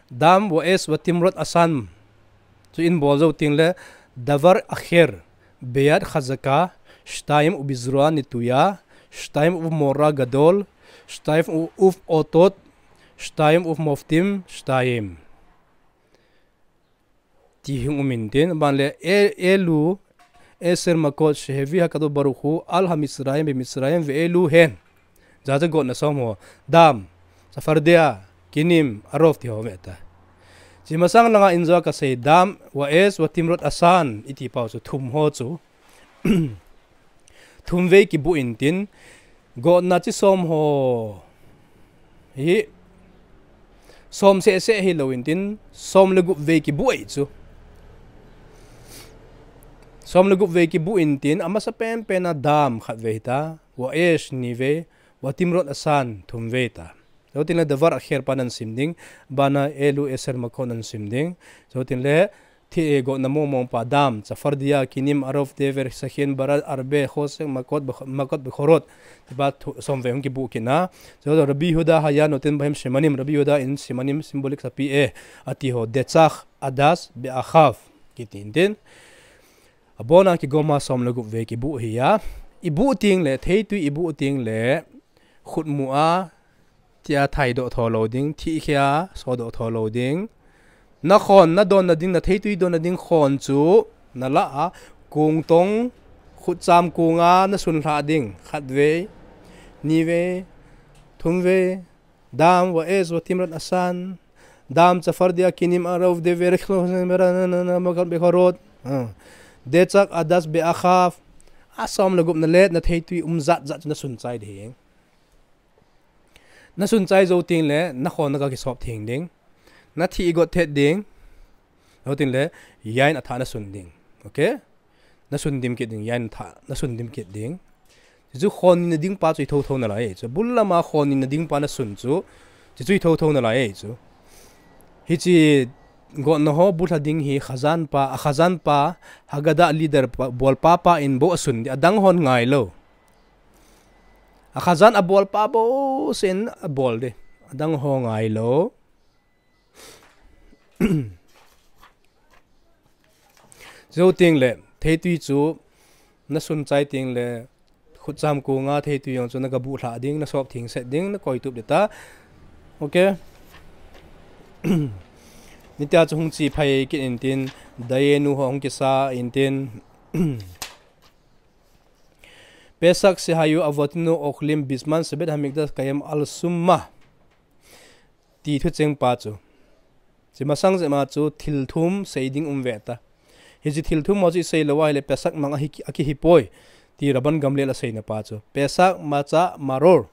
Dam Vaes Vatimrot Asan chu in bol zo ting le, Davar Akher, Beat Khazaka, Shtaim Ubizrua Nituya, Shtaim Uvmora Gadol, Shtaim Uv Otot, Shtaim Uvmoftim, Shtaim. Ti hing um intin, ban le, e, Elu, Eser Makot, Shehevi Hakadosh Baruch Hu, Al HaMisraim, Be Misraim, Ve Elu Hen. Jaja got na som ho, Dam, Safardea, Kinim, Arov ti ho ve ta. Chi masang langa in jo ka sei Dam, Vaes, Vatimrot Asan, iti pau chu thum ho chu. Thum vei kibu intin, got na chi som ho. Hi, som se se hi lo intin, som le gup vei kibu ei chu. Som le gup vei kibu intin, amasa pen pen a Dam khat vei ta, Vaes ni vei, Vatimrot Asan thum vei ta. Zotin le Davar Akher pa nan sim ding, bana Elu Eser Makot nan sim ding. Zotin le thi e got na mong mong pa Dam, Safardea, Kinim, Arov, Dever, Sakhin, Barat, Arbe, Hosek, Makot, Bek-, Makot Bekhorot. Ti ba thu, som vei hung kibu kina. Zo Rabbi Huda Haya Noten Bahem Simanim, Rabbi Huda in Simanim symbolic sapi e. Ati ho, Dechach, Adas, Beachav. Kitin tin. Abona kigoma som le gup vei kibu hi a. Ibu ting le, theitui ibu ting le, khutmu a, tia thai do tho lo ding, thi khia so do tho lo ding. Na khon, na don na ding, na theitui don na ding khon chu, na la a, kung tong, khut cham kung a, na sun hla ding, khat vei, ni vei, thum vei, Dam, Vaes, Vatimrot Asan, Dam, Safardea, Kinim, Arov, Dever, Makot Bekhorot, ah. Dechach, Adas, Beachav, a som le gup na let, na theitui um zat zat chu na sun chai ding. Na sun chai zo ting le, na khon na ka kisop thing ding. Na thi got thet ding. Zo ting le, yain a tha na sun ding. Okay? Na sun dim kit ding, yain a tha, na sun dim kit ding. Chu khon ni na ding pa chu i tho tho na lai, chu bul lama khon ni na ding pa na sun chu. Chu chu i tho tho na lai, chu. Hi chi got na ho, bul ha ding hi khazan pa, a khazan pa, Haggadah leader pa, bol pa pa in bo a sun di, a dang hon ngai lo. A khazan a bol pa bo sen a bol de. A dang ho ngai lo. Zo ting le, theitui chu, na sun chai ting le, khut cham kung a theitui jong chu na ka bu hla ding, na sop thing set ding, na koi tup de ta. Okay. Nitia chu hung chi phai kit intin, Dayenu ho hung kisa intin. Pesach shehayu avotenu ochlim bizman shebet hamikdash kayem al summa. Ti thucheng pa chu. Chi masang jeh ma chu thil thum sei ding um ve ta. Hichi thil thum ho chu i sei lo a hile Pesach mang a hi, a kihi poi. Ti Rabban Gamliel a seina pa chu. Pesach, matzah, maror.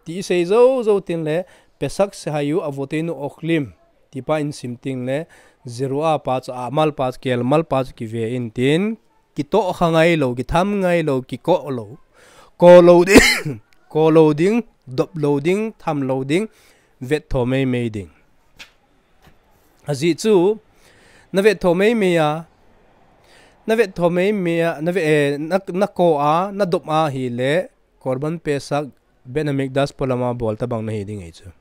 Ti i sei zo zo tin le Pesach shehayu avotenu ochlim. Ti pa in sim ting le Zeruah pa chu, amal pa chu, kelmal pa chu kive intin. Kitoh kha ngai lo, kitham ngai lo, kikoh lo. Ko lo ding, ko lo ding, dop lo ding, tham lo ding, vet tho mei mei ding. Ajeh chu, na vet tho mei mei a, na vet tho mei mei a, na vet, eh, na, na ko a, na dop a hile, Korban Pesach, Beit Hamikdash polama bol tabang nahi ding ahi chu.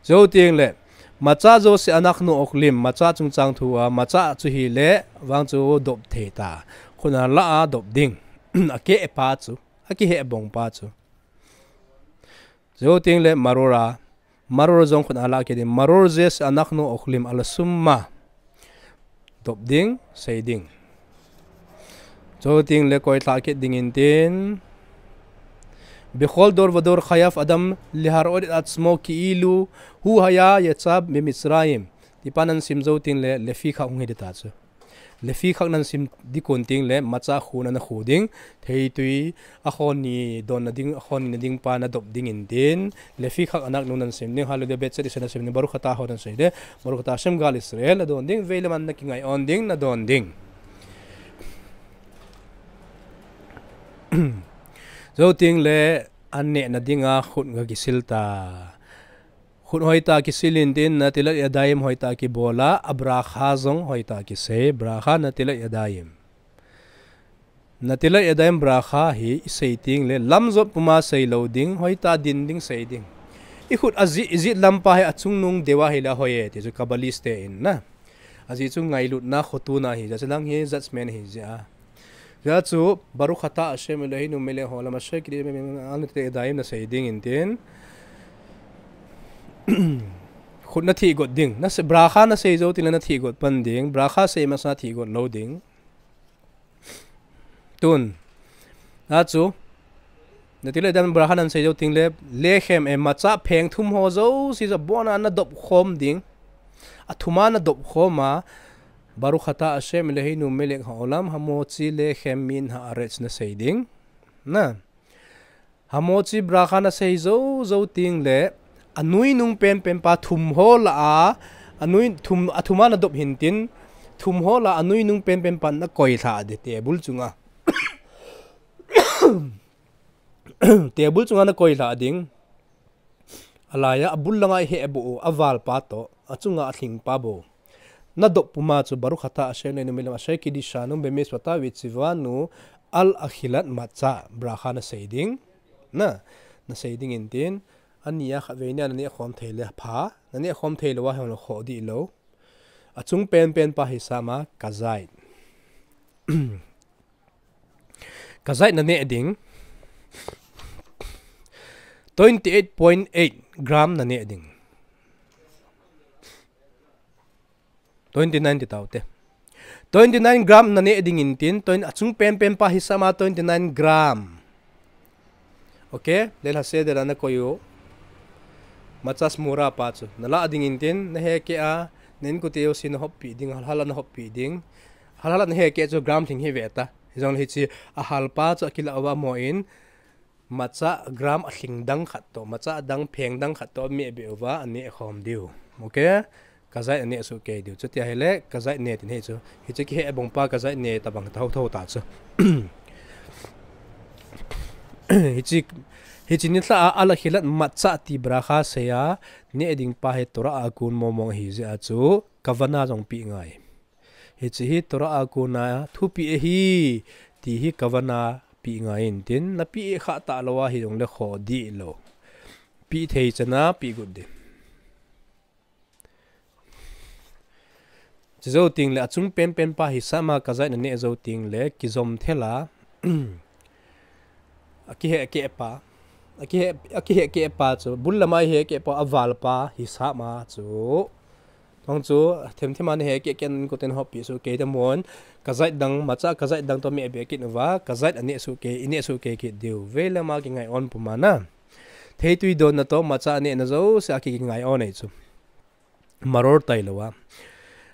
Zo ting le, matzah ze she'anachnu ochlim, matzah chungchang thu a, matzah chu hile, vang chu dop thei ta. Khut a la a dop ding. A keh pa chu, a kiheh bong pa chu. Zo ting le, maror a, maror jong khut a la keh ding. Maror ze she'anachnu ochlim al summa. Dop ding, sei ding. Zo ting le koi thla kit ding intin. Bechol dor vador chayav adam leharot et atzmo ki'ilu hu haya yatsa miMitzrayim. Ti pa nan sim zo ting le, lefikhak hung hi ding ta chu. Lefikhak nan sim di kon ting le, matzah khu na na khu ding. Theitui, a khon ni don na ding, a khon ni na ding pa na dop ding intin. Lefikhak anachnu nan sim ding, hallelujah, bet set isen na sim ding, Baruch atah ho nan sei de, Baruch atah Hashem Gal Israel, na don ding, vei le man na kingai on ding, na don ding. Zo ting le, an neh na ding a, khut ga kisil ta. Khut hoi ta kisil intin, natilat yadayim hoi ta kibol a, a bracha jong hoi ta kisei, bracha natilat yadayim. Netilat Yadayim bracha hi isei teng le lamjot puma sei lou ding, hoitah din ding sei ding. Ikhut ajih, ijih lampa hi achungnung deuva hile ahoi e ti chu Kabbalist te in na. Ajeh chu ngailutna, khotona hi, ajeh chu nang hi judgment hi jeh a. Ajeh chu Baruch atah Hashem Eloheinu melech haolam asher kiddushanu b'netilat yadayim nasei ding in tin. Khut nathih got ding. Nasei, bracha nasei jou teng le nathih got pan ding. Bracha sei masa thih got lou ding. Tun. Ajeh chu Netilat Yadayim bracha nasei jou teng le, lechem e, matzah pheng thum ho jouse chu abona nadop khom ding. Athum a nadop khom a, Baruch atah Hashem Eloheinu melech haolam, hamotzi lechem min haaretz nasei ding. Na. Hamotzi bracha nasei jou, jou teng le, anui nung penpen pa thum ho lah a, anui thum, athum a nadop hin tin, thum ho lah a anui nung penpen pa nakoi lha ding table chunga. Table chunga nakoi lha ding. Alai a, abul langa iheh bou, aval pa toh, achunga alhing pa bou. Nadop puma chu Baruch atah Hashem Eloheinu melech haolam asher kiddushanu b'mitzvotav v'tzivanu al achilat matzah bracha nasei ding. Na, nasei ding in tin, ani a khatvei nia naneh khom thei le pha, naneh khom thei lou a hung lou kho dih lou. Achung penpen pa hisap a kazait. Kazait naneh ding. Twenty eight point eight gram naneh ding. Twenty nine ti tau te. Twenty nine gram naneh ding in tin, twen-, achung penpen pa hisap a twenty nine gram. Okay, Leil HaSeder a nakoi u. Matzah shmura pa chu. Nalah ding in tin, nahekeh a, na inkote jouse nahoppi ding, halhal a nahoppi ding. Halhal a nahekeh chu gram lhing hi ve ta. Hijongle hiche ahal pa chu akilah uva mo in, matzah gram alhing dang khat toh, matzah dang pheng dang khat toh ameh beh uva, aneh khom diu. Okay? Kazait aneh soh kei diu. Chuti ahile, kazait ne tin hichu. Hiche kiheh bang pa kazait ne tabang tho tho ta chu. Hiche, hiche nilhah a al achilat matzah ti bracha sei a, neh ding pa hi Torah a kon mong mong ahi jeh a chu, kavana jong peh ngai. Hiche hi Torah a kona thupeh ahi, ti hi kavana peh ngai in tin, napeh khah talou a hijongle kho dih lou. Peh thei chan a peh got ding. Chujou teng le achung penpen pa hisap a kazait naneh jou teng le kijom thel a, akiheh keh pa. Akiheh, akiheh keh pa chu, bul lama iheh keh pa, aval pa hisap a chu. Tong chu, themthem a nahekeh keh a inkote nahoppi soh kei ta mon. Kazait dang, matzah kazait dang toh meh beh kit uva, kazait aneh soh kei, ineh soh kei kit diu. Vei lama kingai on puma na. Theitui donna toh, matzah anehna jouse a ki, kingai on ahi chu. Maror tailou a.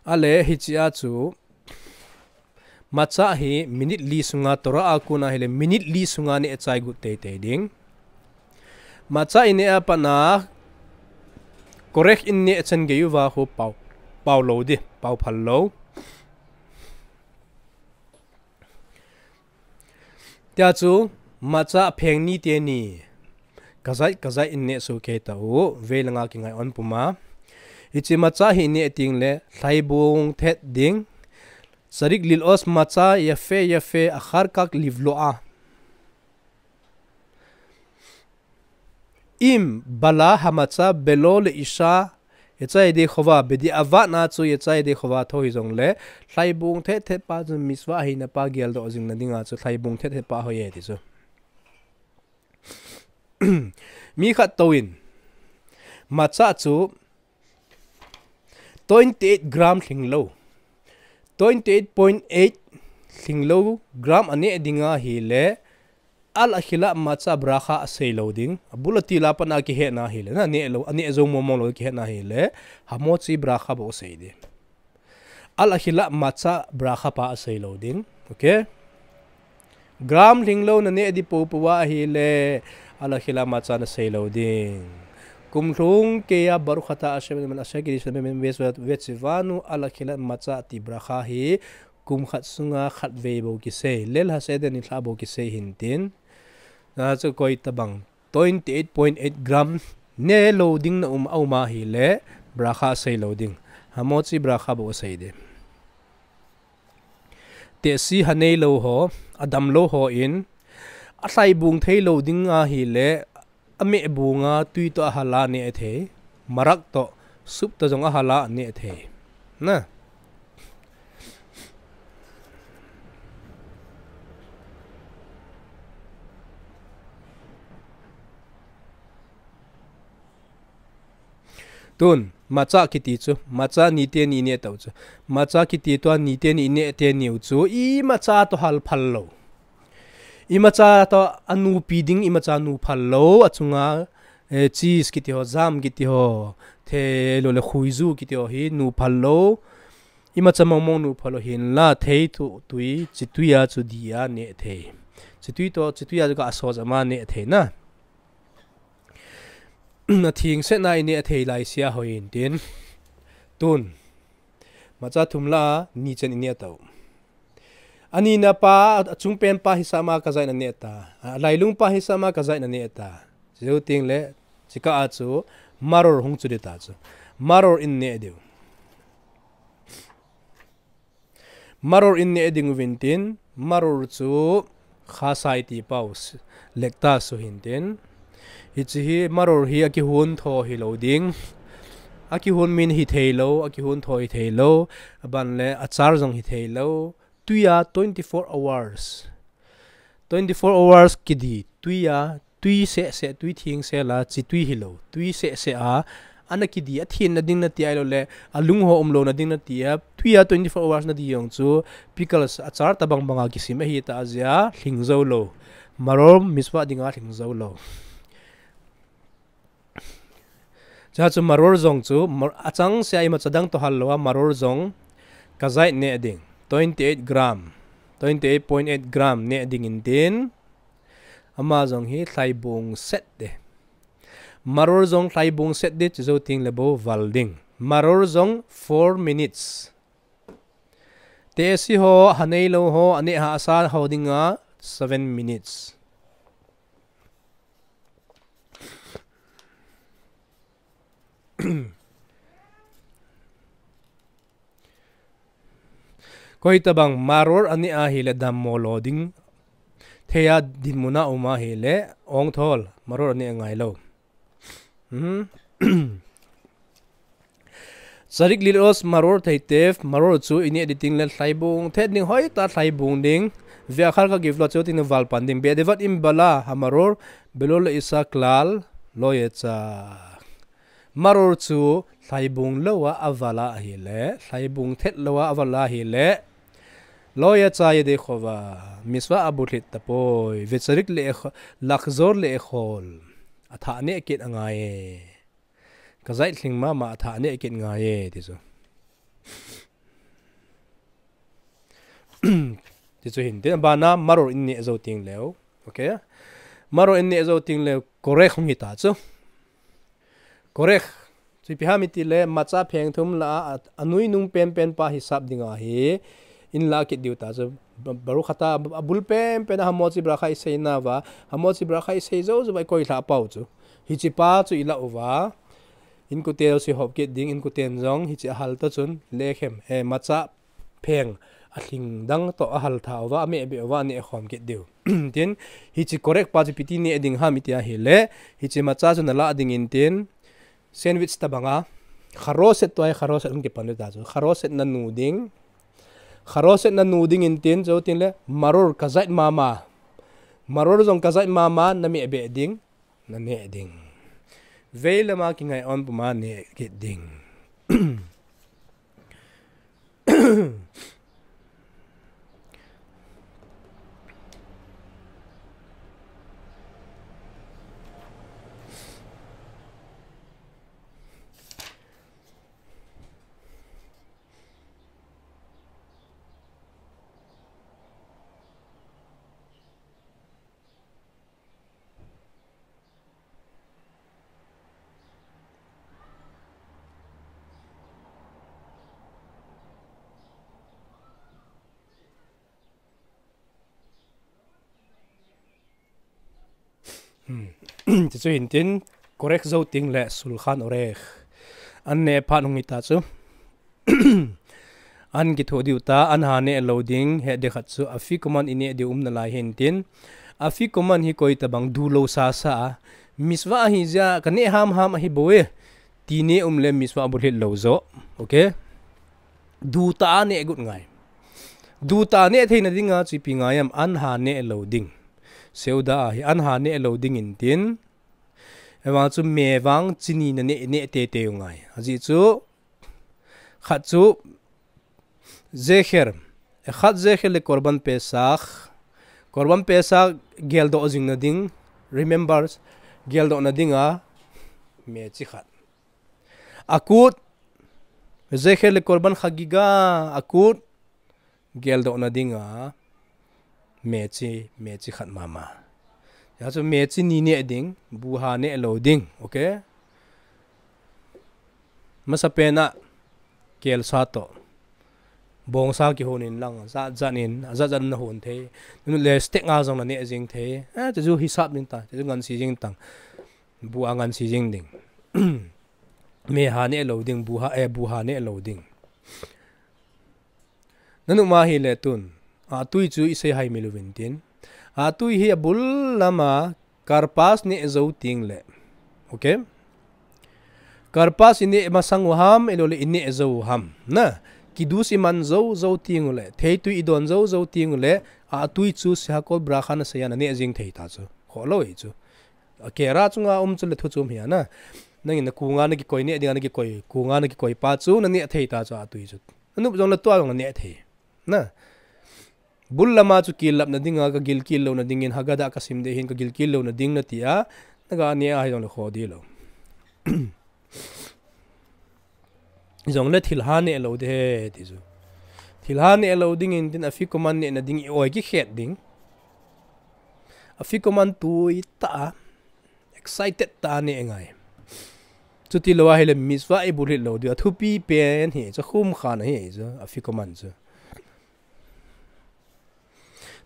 Ale hiche a chu, matzah hi minute li sunga Torah a kona hile minute li sunga neh chai got teitei ding. Matzah ineh a pat a correct in neh chan gei uva khu pao, pao lou ding, pao phal lou. Tia chu, matzah pheng ni teni. Kazait, kazait in neh soh kei tau, vei langa kingai on puma. Hiche matzah hi ineh teng le, lhaibung thet ding. Tzadik lil'os matzah yafe yafe achar kach livlo'a. Im bala hamatzah belo leisha, yatsa yede chova, bedi'avat na chu yatsa yede chova tho hijongle, lhaibung thet thet pa chu mitzvah ahina pa geldoh jing na dinga chu lhaibung thet thet pa hoi e ti chu. Mi khat touvin, matzah chu twenty eight gram lhinglou. Twenty eight point eight lhinglou gram aneh dinga ahile, al achilat matzah bracha asei lou ding. Abul a til a pat a kihehna ahile, na neh lou, aneh jou mong mong lou kihehna ahile, hamotzi bracha bou asei ding. Al achilat matzah bracha pa asei lou ding. Okay? Gram lhinglou naneh di poupou a ahile, al achilat matzah nasei lou ding. Kum lhung keiya Baruch atah Hashem Eloheinu melech haolam asher kiddushanu b'mitzvotav v'tzivanu al achilat matzah ti bracha hi kum khat sunga khatvei bou kisei, Leil HaSeder nilhah bou kisei hin tin. Na chu koi tabang twenty eight point eight gram neh lou ding na um, aum ahile, bracha asei lou ding. Hamotzi bracha bou asei ding. Tehse hanei lou ho, adam lou ho in, alhaibung thei lou ding ahile, amehbung a tui toh ahala neh thei, marak toh, soup toh jong ahala neh thei. Na. Tun, matcha kiti chu, matcha niteni neh tau chu. Matcha kiti tua niteni neh teniu chu, imacha toh hal phal lou. Imacha toh anupi ding, imacha nu phal lou, achunga, eh, cheese kiti ho, jam kiti ho, thei lou le khuiju kiti ho hi nu phal lou. Imacha mong mong nu phal lou hinla, thei tu tui, chitui a chu dia neh thei. Chitui toh, chitui a chu ka aso jama neh thei na. Athing sena ineh thei lai sia hoi intin. Tun. Matcha thum la a, ni chen ineh tau. Anina pa, achung pen pa hisap ma kajaina neh ta. Alailung pa hisap ma kajaina neh ta. Chujou teng le, chikah a chu, maror hung chu ding ta chu. Maror ineh diu. Maror ineh ding uvin tin, maror chu khasai ti pau, lactose u hin tin. Hiche hi maror hi akihun tho hilou ding. Akihun min hithei lou, akihun tho hithei lou. Aban le achar jong hithei lou. Tui a twenty-four hours. Twenty-four hours kidi, tui a, tui seh seh, tui thing seh la, chitui hilou, tui seh seh a, ana kidi, athin na ding nati ahilou le, alung ho umlou na ding nati a, tui a twenty-four hours nadi jong chu, pickles achar tabang banga kisim ahita jeh a, lhing jou lou. Maror miswa dinga lhing jou lou. Chua chu maror jong chu, mar-, achang sia imacha dang toh hal lou a, maror jong kajai neh ding. Twenty-eight gram. Twenty-eight point eight gram neh ding intin. Ama jong hi lhaibung set ding. Maror jong lhaibung set ding, chujou teng le bou val ding. Maror jong four minutes. Tehse ho, hanei lou ho, aneh hahsa ho dinga seven minutes. Koi tabang maror aneh ahile dammo lou ding. Thei a dinmun a um ahile, ong thol, maror aneh ngai lou. Hmm. Charik lil os maror thei tef, maror chu ineh ding teng le lhaibung, thet ding hoi ta lhaibung ding, via khal ka givlo chu tin val pan ding, be de vat im bala, ha maror, belo le isa klal, lo ye cha. Maror chu lhaibung lou a aval ahile, lhaibung thet lou a aval ahile, lo ye cha ye de khova, miswa abu thlit tapoi, ve charik le e kho-, lak jor le e khol, atha neh kit angai e. Kajai lhing mama atha neh kit ngai e, ti chu. Ti chu hin, tin abana maror ineh jou teng leu. Okay? Maror ineh jou teng leu, korek hung hita chu. Korek. Chu ipi ham iti le, matcha pheng thum la a, anui nung pen pen pa hisap dinga hi, inla kit diu ta chu. Ba-, baru khata, abul pen pen a hamochi bra kha isei nauva, hamochi bra kha isei jou jou va ikoi lha pau chu. Hiche pa chu ila uva. Inkote jouse hop kit ding, inkoten jong, hiche ahal ta chun, lekhem, eh, matcha pheng, alhing dang toh ahal tha uva, ameh beh uva, aneh khom kit diu. Tin, hiche korek pa chu ipi ti neh ding ham iti ahile, hiche matcha chu nala ding intin, sandwich tabanga, kharoset tua hi kharoset hung kipan ta chu, kharoset nanu ding, kharoset nanu ding intin, jou teng le, maror kajai mama, maror jong kajai mama, nameh beh ding, naneh ding. Vei lama kingai on puma neh kit ding. Hmm. Ti chu hin tin, korek jou teng le sulkhan orek. An neh phat hung hita chu. An kitho diu ta, an ha neh lou ding, he de khat chu, afikoman i neh diu um nalai hin tin. Afikoman hi koi tabang du lou sasa a. Mitzvah ahi jeh a, ka neh ham ham ahi bou e. Ti neh um le mitzvah bulhit lou jo. Okay? Du ta a neh gut ngai. Du ta a neh theina dinga chu ipi ngai am, an ha neh lou ding. Seuda ahi, an ha neh lou ding in tin. Evang chu me vang chini na neh, neh tete u ngai. Ajeh chu, khat chu, Zecher, khat Zecher le Korban Pesach, Korban Pesach geldoh jing na ding, remember, geldoh na dinga, me chi khat. Akut, Zecher le Korban Chagiga, akut, geldoh na dinga, me chi, me chi khat mama. Hia chu me chi ni neh ding, bu ha neh lou ding, okay? Masapen a, kelsa toh. Bongsa kihon in lang, jat jat in, jat jat na hon thei. Nunu le stek nga jong na neh jing thei. Eh, chu chu hisap ding ta, chu chu ngansi jing tang. Bu a ngansi jing ding. Me ha neh lou ding, bu ha, eh, bu ha neh lou ding. Nanu ma hi le tun. A tui chu i sei hai mi lou vin tin. A tui hi a bul lama karpas neh jou ting le. Okay? Karpas i neh masang u ham, i lou le i neh jou u ham. Na, kidus i man jou jou ting u le. Theitui i don jou jou ting u le. A tui chu sehakol bracha na sei a na neh jing thei ta chu. Kho lou hi chu. A kera chunga um chu le thu chu um hi a na. Nangin na kunga na kikoi neh dinga na kikoi. Kunga na kikoi pa chu na neh thei ta chu a tui chu. Nanu jong le tua jong na neh thei. Na. Bul lama chu kilap na dinga, ka gil kil lou na dingin, Haggadah ka sim de hin, ka gil kil lou na ding na ti a, na ga neh a hi jong le kho di lou. Jong le thil ha neh lou de he, ti chu. Thil ha neh lou dingin tin afikoman neh na ding i oi kikhet ding. Afikoman tui ta a, excited ta a neh ngai. Chuti lou a hi le mitzvah i bulhit lou diu, a thupi pen hi, chu khum khan hi, chu afikoman chu.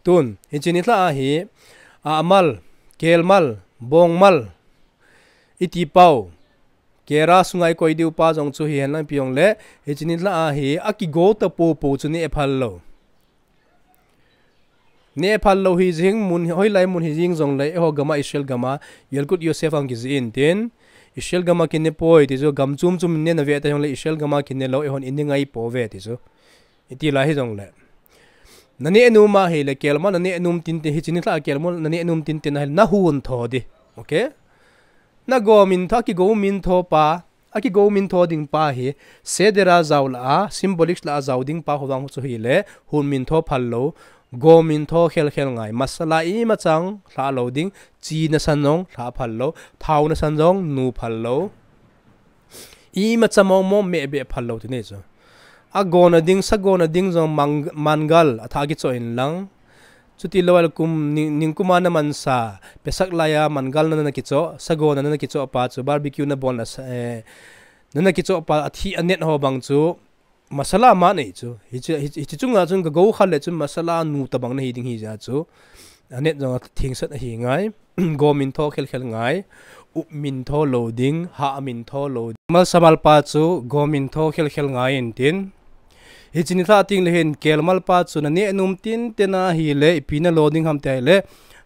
Tun, hichi ni lha ahi, a mal, kel mal, bong mal, i ti pau. Kera sunga i koi diu pa jong chu hi hen lang pi jong le, hichi ni lha ahi, a kigo ta po po chu neh phal lou. Neh phal lou hi jing mun, hoilai mun hi jing jong le, eiho gama Israel gama, Yalkut Yosef ang kijih in tin, Israel gama kine poi ti chu, gam chum chum in neh na ve ta jong le, Israel gama kine lou, eihon i neh ngai po ve ti chu. I ti lai hi jong le. Na neh nom a hi le, kel mal na neh nom tin tin, hichi ni lha kel mal na neh nom tin tin a hi le, na hun tho di. Okay? Na go min tho, a kigo min tho pa, a kigo min tho ding pa hi, Seder a jao la a, symbolic la a jao ding pa ho vang chu hi le, hun min tho phal lou, go min tho khel khel ngai, masala ima chang lha lou ding, chi na san jong lha phal lou, thao na san jong nu phal lou. Ima cha mong mong me be phal lou ti nei chu. A go na ding, sa go na ding jong mang-, mangal, a tha kicho in lang. Chuti lou a le kum, ning, ning kum a na man sa, Pesach lai a mangal na na kicho, sa go na na kicho pa chu, barbecue na bon na sa, eh, na na kicho pa, a thi a net ho bang chu, masala ma nei chu. Hichi, hichi, hichi chunga chun ka go kha le chun masala nu ta bang na hi ding hi ja chu. A net jong a thing sat a hi ngai. Go min tho khel khel ngai, up min tho lou ding, ha min tho lou ding. Mal sa mal pa chu go min tho khel khel ngai in tin. Hichi ni lha ting le hin kel mal pa chu na neh nom tin tin a hi le, ipi na lo ding ham ti a hi le,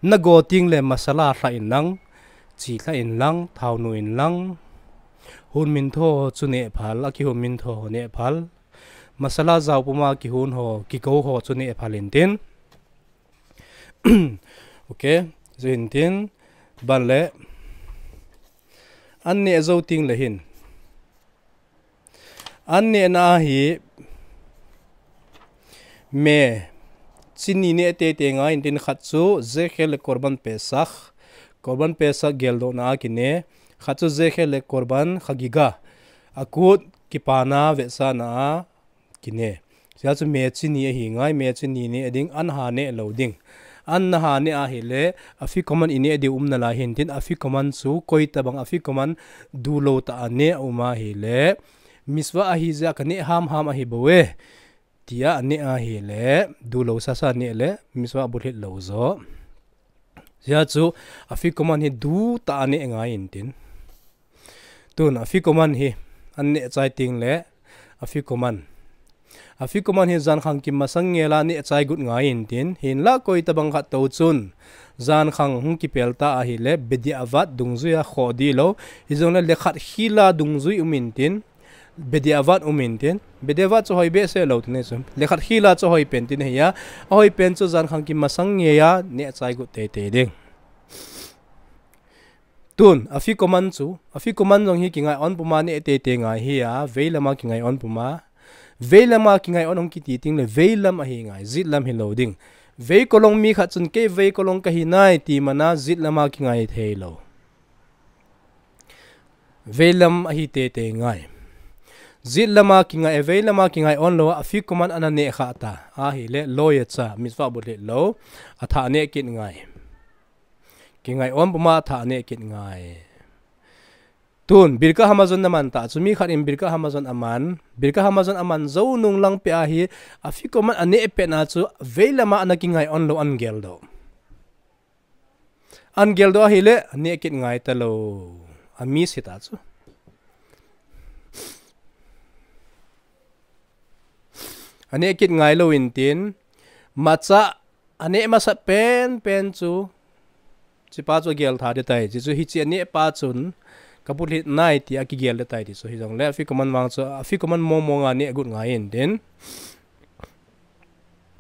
na go ting le masala lha in lang, chi lha in lang, thao nu in lang. Hun min tho chu neh phal, a kihun min tho neh phal. Masala jao puma kihun ho, kigo ho chu neh phal in tin. Okay, zu hin tin, ban le, an neh jou ting le hin. An neh na hi, me, chini neh tete ngai in tin khat chu, Zecher le Korban Pesach, Korban Pesach geldoh na a kine, khat chu Zecher le Korban Chagiga, a kut kipana vetsahna a, kine. Sia chu me chini a hi ngai, me chini neh ding, an ha neh lo ding. An na ha neh a hi le, afikoman i neh diu um na lai hin tin, afikoman chu, koi ta bang afikoman du lo ta a neh a um a hi le, mitzvah a hi ja ka neh ham ham a hi bo e. Tia a neh a hi le, du lo sa sa neh le, mitzvah bulhit lo jo. Sia chu, afikoman hi du ta a neh ngai in tin. Tun afikoman hi, an neh chai ting le, afikoman. Afikoman hi jankhang kimasang ngela neh chai got ngai intin, hinlah koi tabang khat tou chun jankhang hung kipel ta ahile, bediavat dungjuia khoh dih lou, hijongle lekhat khila dungjui um intin, bediavat um intin, bediavat chu hoi behseh lou tin ahi chu. Lekhat khila chu hoi pen tin ahi a, ahoi pen chu jankhang kimasang ngeia neh chai got teitei ding. Tun, afikoman chu, afikoman jong hi kingai on puma neh teitei ngai hi a, veilama kingai on puma. Veilama kingai on hung kiti tingle, veilam ahi ngai, jetlam hilou ding. Veikolong mi khat chun kei veikolong kahi nai ti mana jetlama kingai thei lou. Veilam ahi teitei ngai. Jetlama kingai, veilama kingai on lou, afikoman ana neh kha ta. Ahile, loiya cha, mitzvah bu lhit lou, athah neh kit ngai. Kingai on puma athah neh kit ngai. Tun, birkat hamazon naman ta chu, mi khat in birkat hamazon aman, birkat hamazon aman jou nung lang peh ahi, afikoman aneh pet na chu, veilama ana kingai on lou an geldoh. An geldoh ahile, aneh kit ngai talou. Amiss hita chu. Aneh kit ngai lou intin, macha aneh masa pen pen chu, hichepa chu agel tha ding tai, hiche chu hiche aneh pa chun, kapu lhit nai tia kigel ding tai ti chu, hijongle afikoman vang chu, afikoman mong monga neh got ngai intin.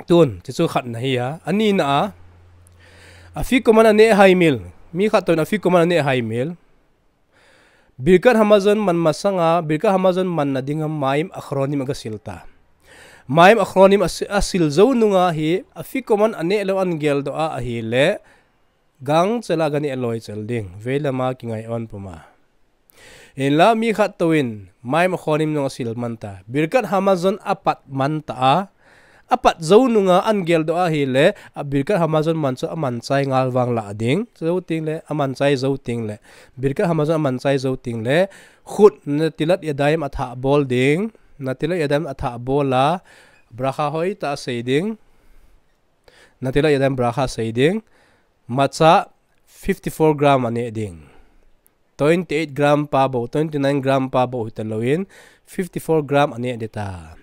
Tun, hiche chu khatna hi a, anina a, afikoman aneh haimil, mi khat touvin afikoman aneh haimil. Birkat hamazon man masanga, birkat hamazon manna dinga mayim achronim agasil ta. Mayim achronim asi-, asil jou nunga hi, afikoman aneh lou an geldoh a ahile, gangchela aganeh loi chel ding, veilama kingai on puma. Hinlah mi khat touvin, mayim achronim jong asil man ta. Birkat hamazon apat man ta a, apat jou nunga an geldoh ahile, a birkat hamazon man chu aman chai ngal vang lah ding. Jou tengle, aman chai jou tengle. Birkat hamazon aman chai jou tengle, khut netilat yadayim athah bol ding. Netilat yadayim athah bol a, bracha hoitah asei ding. Netilat yadayim bracha asei ding. Macha fifty-four gram aneh ding. Twenty-eight gram pa bou, twenty-nine gram pa bou hita louvin, fifty-four gram aneh ding ta.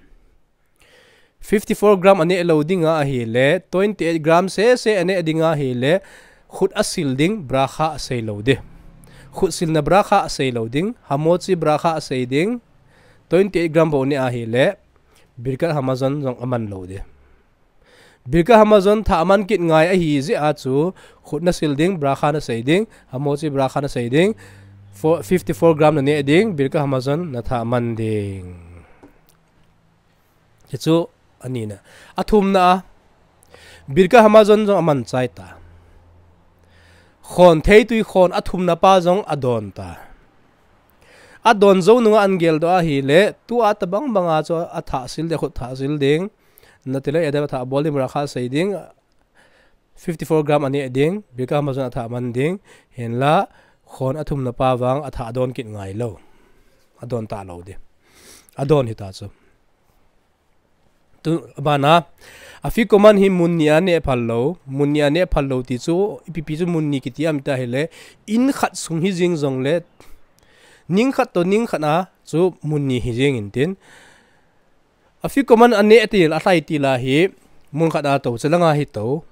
Fifty-four gram aneh lou dinga ahile, twenty-eight gram sese aneh dinga ahile, khut asil ding, bracha asei lou ding. Khut silna bracha asei lou ding, hamotzi bracha asei ding, twenty-eight gram bou aneh ahile, birkat hamazon jong aman lou ding. Birkat hamazon thah aman kit ngai ahi jeh a chu, khut nasil ding, bracha nasei ding, hamotzi bracha nasei ding, fo-, fifty-four gram naneh ding, birkat hamazon nathah man ding. Hichu anina. Athumna a, birkat hamazon jong aman chai ta. Khon theitui khon athumna pa jong adon ta. Adon jou nunga an geldoh ahile, tua tabang banga chu athah sil ding, khut thah sil ding. Netilat yadayim athah bol ding, bracha asei ding, fifty-four gram aneh ding, birkat hamazon athah man ding, hinlah khon athumna pa vang athah adon kit ngai lou. Adon talou ding. Adon hita chu. Tu, abana, afikoman hi mun ni a neh phal lou, mun ni a neh phal lou ti chu, ipi pi chu mun ni kiti ham tia ahile, in khat sung hijeng jongle, ning khat toh ning khat a chu mun ni hijeng intin. Afikoman aneh til, alhai til a hi, mun khat a tou, chelanga hi tou.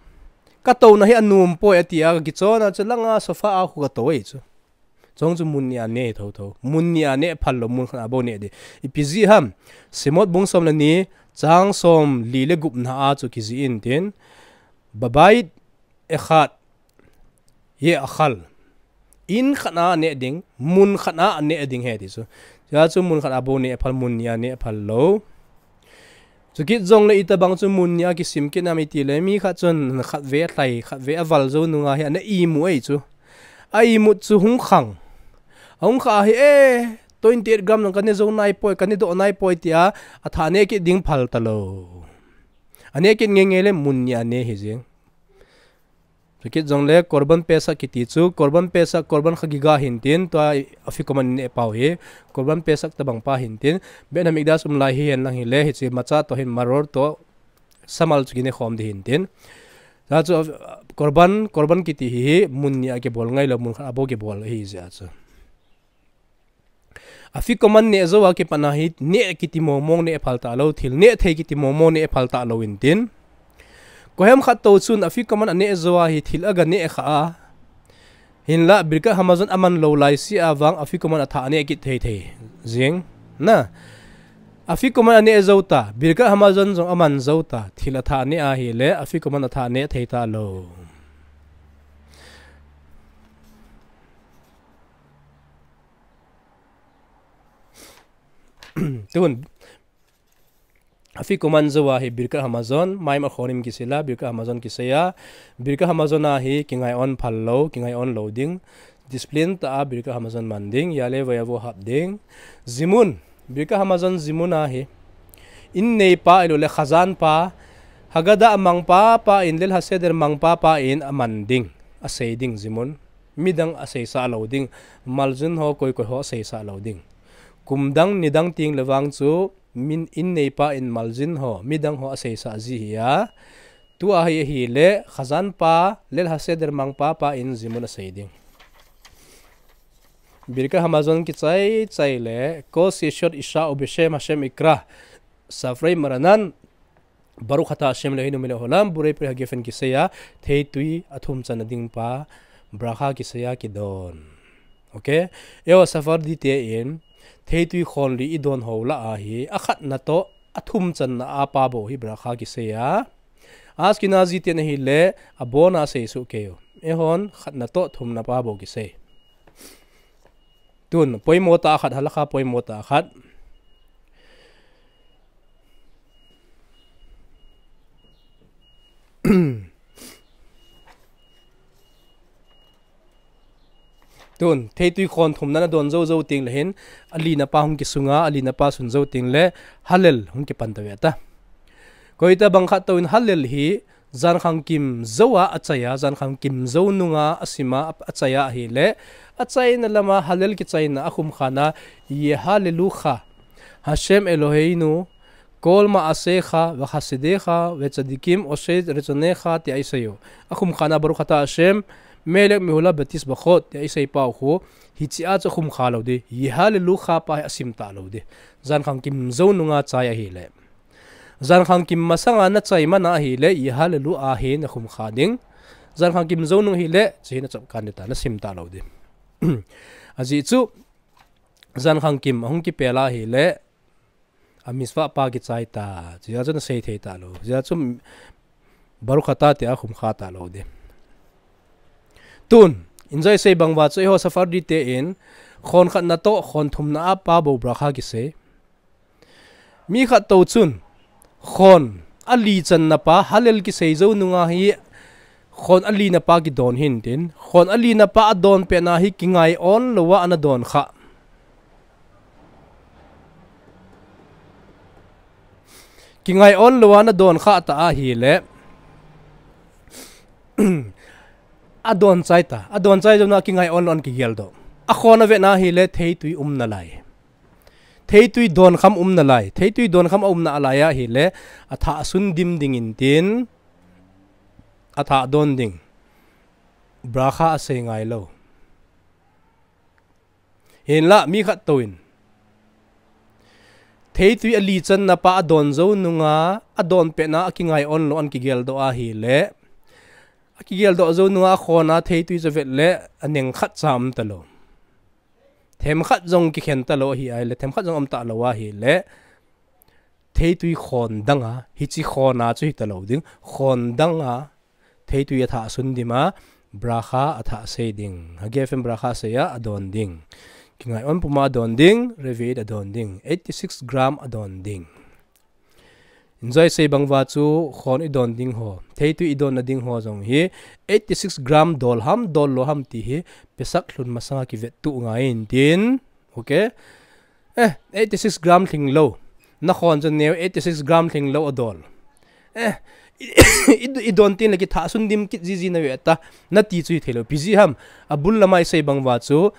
Katouna hi anom poi ati a, kakichon a, chelanga sofa a khu katou ahi chu. Chong chu mun ni a neh thotho. Mun ni a neh phal lou, mun khat a bou neh ding. Ipi jeh ham, Shemot bung som le ni, chang somli le gupna a chu kijih intin. Babait echad ye'achal. In khat a aneh ding, mun khat a aneh ding ahi ti chu. Hijeh chun mun khat a bou neh phal, mun ni a neh phal lou. Chukit jongle itobang chu mun ni a kisim kit nam itile, mi khat chun khatvei alhai, khatvei aval jou nunga hi ana imut ahi chu. Aimut chu hung khang. Ahung khah ahi e, twenty-eight gram jong kaneh jou nai poi, kaneh doh nai poi tia, athah neh kit ding phal talou. Aneh kit ngeingei le mun ni a neh hijeng. Chukit jongle Korban Pesach kiti chu, Korban Pesach, Korban Chagiga hintin, tua afikoman neh pau hi, Korban Pesach tobang pa hintin, Beit Hamikdash um lai hihen lang hile, hiche macha toh hin maror toh, samal chu kineh khom ding hintin. Hijeh chun, Korban, Korban kiti hi, hi, mun ni a kibol ngai lou, mun khat a bou kibol ahi jeh a chu. Afikoman neh jou a kipat na hi neh kiti mong mong neh phal talou, thil neh thei kiti mong mong neh phal talou intin. Koiham khat tou chun afikoman aneh jou a hi thil aga neh kha a. Hinlah, Birkat Hamazon aman lou lai sia vang afikoman athah neh kit thei thei jing. Na. Afikoman aneh jou ta, Birkat Hamazon jong aman jou ta, thil athah neh ahile, afikoman athah neh thei talou. Tun, afikoman jou a hi Birkat Hamazon, maima khonim kisila, Birkat Hamazon kisei a, Birkat Hamazon a hi kingai on phal lou, kingai on lou ding, discipline ta a Birkat Hamazon man ding, yale vaya vo hap ding, zimun, Birkat Hamazon zimun a hi, in neipa ilou le khazan pa, Haggadah mangpa pa in, Leil HaSeder mangpa pa in aman ding, asei ding zimun. Midang aseisa lou ding, malzin ho koi koi ho aseisa lou ding. Kum dang ni dang ting le vang chu, min in neipa in malzin ho, midang ho aseisa ji hi a. Tu a hi ahile, khazan pa, Leil HaSeder mangpa pa in zimun asei ding. Birkat Hamazon kichai chai le, Kol She'eshot Isha Ubeshem Hashem Ikra, Safrei Maranan, Baruch Ata Hashem Eloheinu Melech Haolam, Borei Peri HaGefen kisei a, theitui athum channa ding pa, bracha kisei a kidon. Okay? Eiho Sephardi te in, theitui khon li idon ho lah a hi, akhatna toh, athum channa a pa bou hi bracha kisei a. Ashkenazi ten ahile, abon a sei soh kei u. Eihon, khatna toh, thumna pa bou kisei. Tun, poimo tah khat, halakha poimo tah khat. Tun, theitui khon thumna nadon jou jou teng le hin, alina pa hung kisunga, alina pa sun jou teng le, Hallel hung kipan ta ve ta. Koi tabang khat tou in Hallel hi, jankhang kim jou a achai a, jankhang kim jou nunga asim a, achai a ahile, achaina lama Hallel kichaina akhum khan a, Yehallelucha, Hashem Eloheinu, Kol ma'asecha v'chasedecha v'tzadikim oshe retzonecha tia isei u. Akhum khan a Baruch Ata Hashem, Melech Mehulev B'Tishbachot tia isei pau khu, hiche a chu akhum kha lou ding, Yehallelucha pa hi asim talou ding. Jankhang kim jou nunga chai ahile. Jankhang kim masanga nachai man ahile, Yehallelu a hi nakhum kha ding. Jankhang kim jou nung ahile, hiche hi nachop kan ding ta, nasim talou ding. Ajeh chu, jankhang kim ahung kipel ahile, Amitzvah pa kichai ta, chujeh chun asei thei talou. Chujeh chun Baruch Ata tia akhum kha talou ding. Tun, injoi sei bang uva chu eiho Sephardi te in, khon khatna toh, khon thumna a pa bou bracha kisei. Mi khat tou chun, khon ali channa pa, Hallel kisei jou nunga hi, khon alina pa kidon hintin, khon alina pa adon pet na hi kingai on lou a ana don kha. Kingai on lou a ana don kha ta ahile. Adon chai ta. Adon chai jou na kingai on lou a ana kigel doh. Akhon avet na ahile theitui um nalai. Theitui don kham um nalai. Theitui don kham aum nalai ahile. Athah asun dim ding intin. Athah adon ding. Bracha asei ngai lou. Hinlah mi khat tou in. Theitui ali channa pa adon jou nunga, adon pet na akingai on lou a ana kigel doh ahile. Akigel doh jou nunga akhon a theitui chu avet le aneng khat cha um talou. Themkhat jong kikhen talou ahi ahile, themkhat jong um talou ahile. Theitui khon dang a, hiche khon a chu hi talou ding. Khon dang a, theitui athah asun dim a, bracha athah asei ding. HaGefen bracha asei a, adon ding. Kingai on puma adon ding, Revi'it adon ding. Eighty-six gram adon ding. Injoi sei bang uva chu khon idon ding ho. Theitui idon na ding ho jong hi. Eighty-six gram dol ham, dol lou ham ti hi. Pesach lhun masanga kivet tuh ngai intin. Okay? Eh, eighty-six gram lhing lou. Nakhon chu neo eighty-six gram lhing lou adol. Eh, i, i, idon tin le kithah sun dim kit jiji nave ta. Nati chu hi thei lou. Ipi jeh ham. Abul lama isei bang uva chu.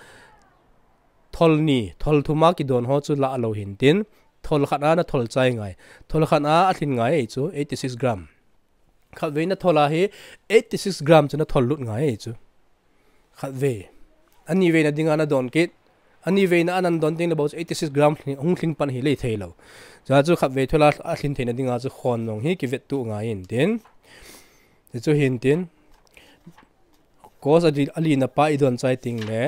Thol ni, thol thum a kidon ho chu lah lou hintin. Thol khat a nathol chai ngai. Thol khat a alhin ngai ahi chu, eighty-six gram. Khatvei nathol a hi, eighty-six gram chu nathol lut ngai ahi chu. Khatvei. Anivei na dinga nadon kit. Ani veina anan don ding le bou chu eighty six gram hung lhing pan hi lei thei lou. Chuchu khat vei thu la a lhin theina dinga chu khon jong hi kivet tu ngai in tin. Chuchu hin tin. Cos a di, a lina pa i don chai ting le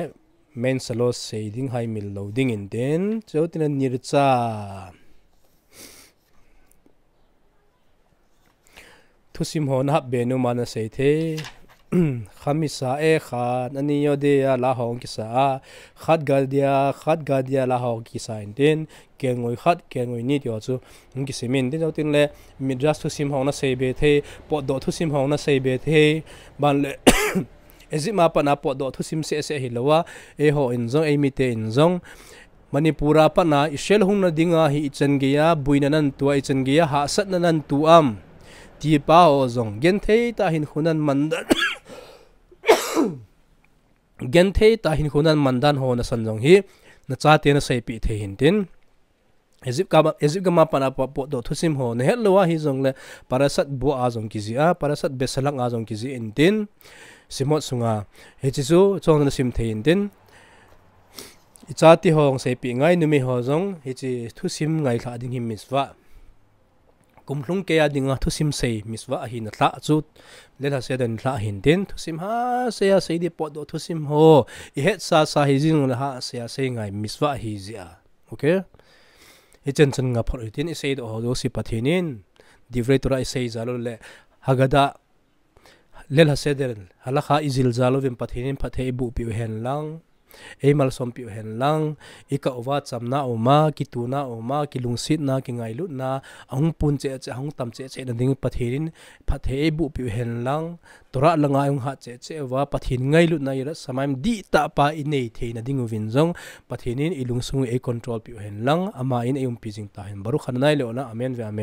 main salo sei ding hai mil lou ding in tin. Chu tin a nircha. Thusim ho na hap be nu ma na sei the. Khamisa e khan, ani yo de ya la hong kisa a. Khat ga dia, khat ga dia la hong kisa in tin. Kelngoi khat, kelngoi ni ti ho chu. Hung kisim in tin, tin le, Midrash thusim hong na sei be the, potdoh thusim hong na sei be the. Ban le, Egypt ma pana potdoh thusim seh seh hi lou a. Eiho in jong, eimi te in jong. Manipur a pat na Israel hung na dinga hi i chan gei a, buina nan tu a, i chan gei a, hahsatna nan tu am. Ti pa ho jong, genthei tah hin khu nan man dan. Genthei tah hin khu nan man dan ho na san jong hi, na chate na sei pi thei hin tin. Egypt ka, Egypt gam a pat na po, potdoh thusim ho, na het lou a hi jong le, Parashat Bo a jong kiji a, Parashat Besalach a jong kiji in tin. Shemot sunga. Hichi chu, chong na sim thei in tin. I chate ho jong sei pi ngai, numei ho jong, hichi thusim ngai lha ding hi mitzvah. Kum lhung kei a dinga thusim sei mitzvah ahi na lha chu. Leil HaSeder lha hin tin, thusim ha sei a sei di potdoh thusim ho. I het sa sa hi jing le ha sei a sei ngai mitzvah hi jia. Okay? I chen chen nga phot hi tin, i sei doh ho jouse Pathen in. Divrei Torah i sei jal u le. Haggadah Leil HaSeder, halacha i jil jal uvin Pathen in phatthei i buh piu hen lang, ei malsom piu hen lang, i kah uva chamna um a, kituna um a, kilungsetna, kingailutna, ahung pun cheh cheh, ahung tam cheh cheh na ding Pathen in phatthei ei buh piu hen lang, Torah langa i hung hat cheh cheh uva, Pathen ngailutna, yirat shamayim dihtah pa i nei thei na ding uvin jong, Pathen in i lungsung u ei control piu hen lang, ama in ei umpi jing ta hen. Baruch Adonai le'olam, amen ve amen.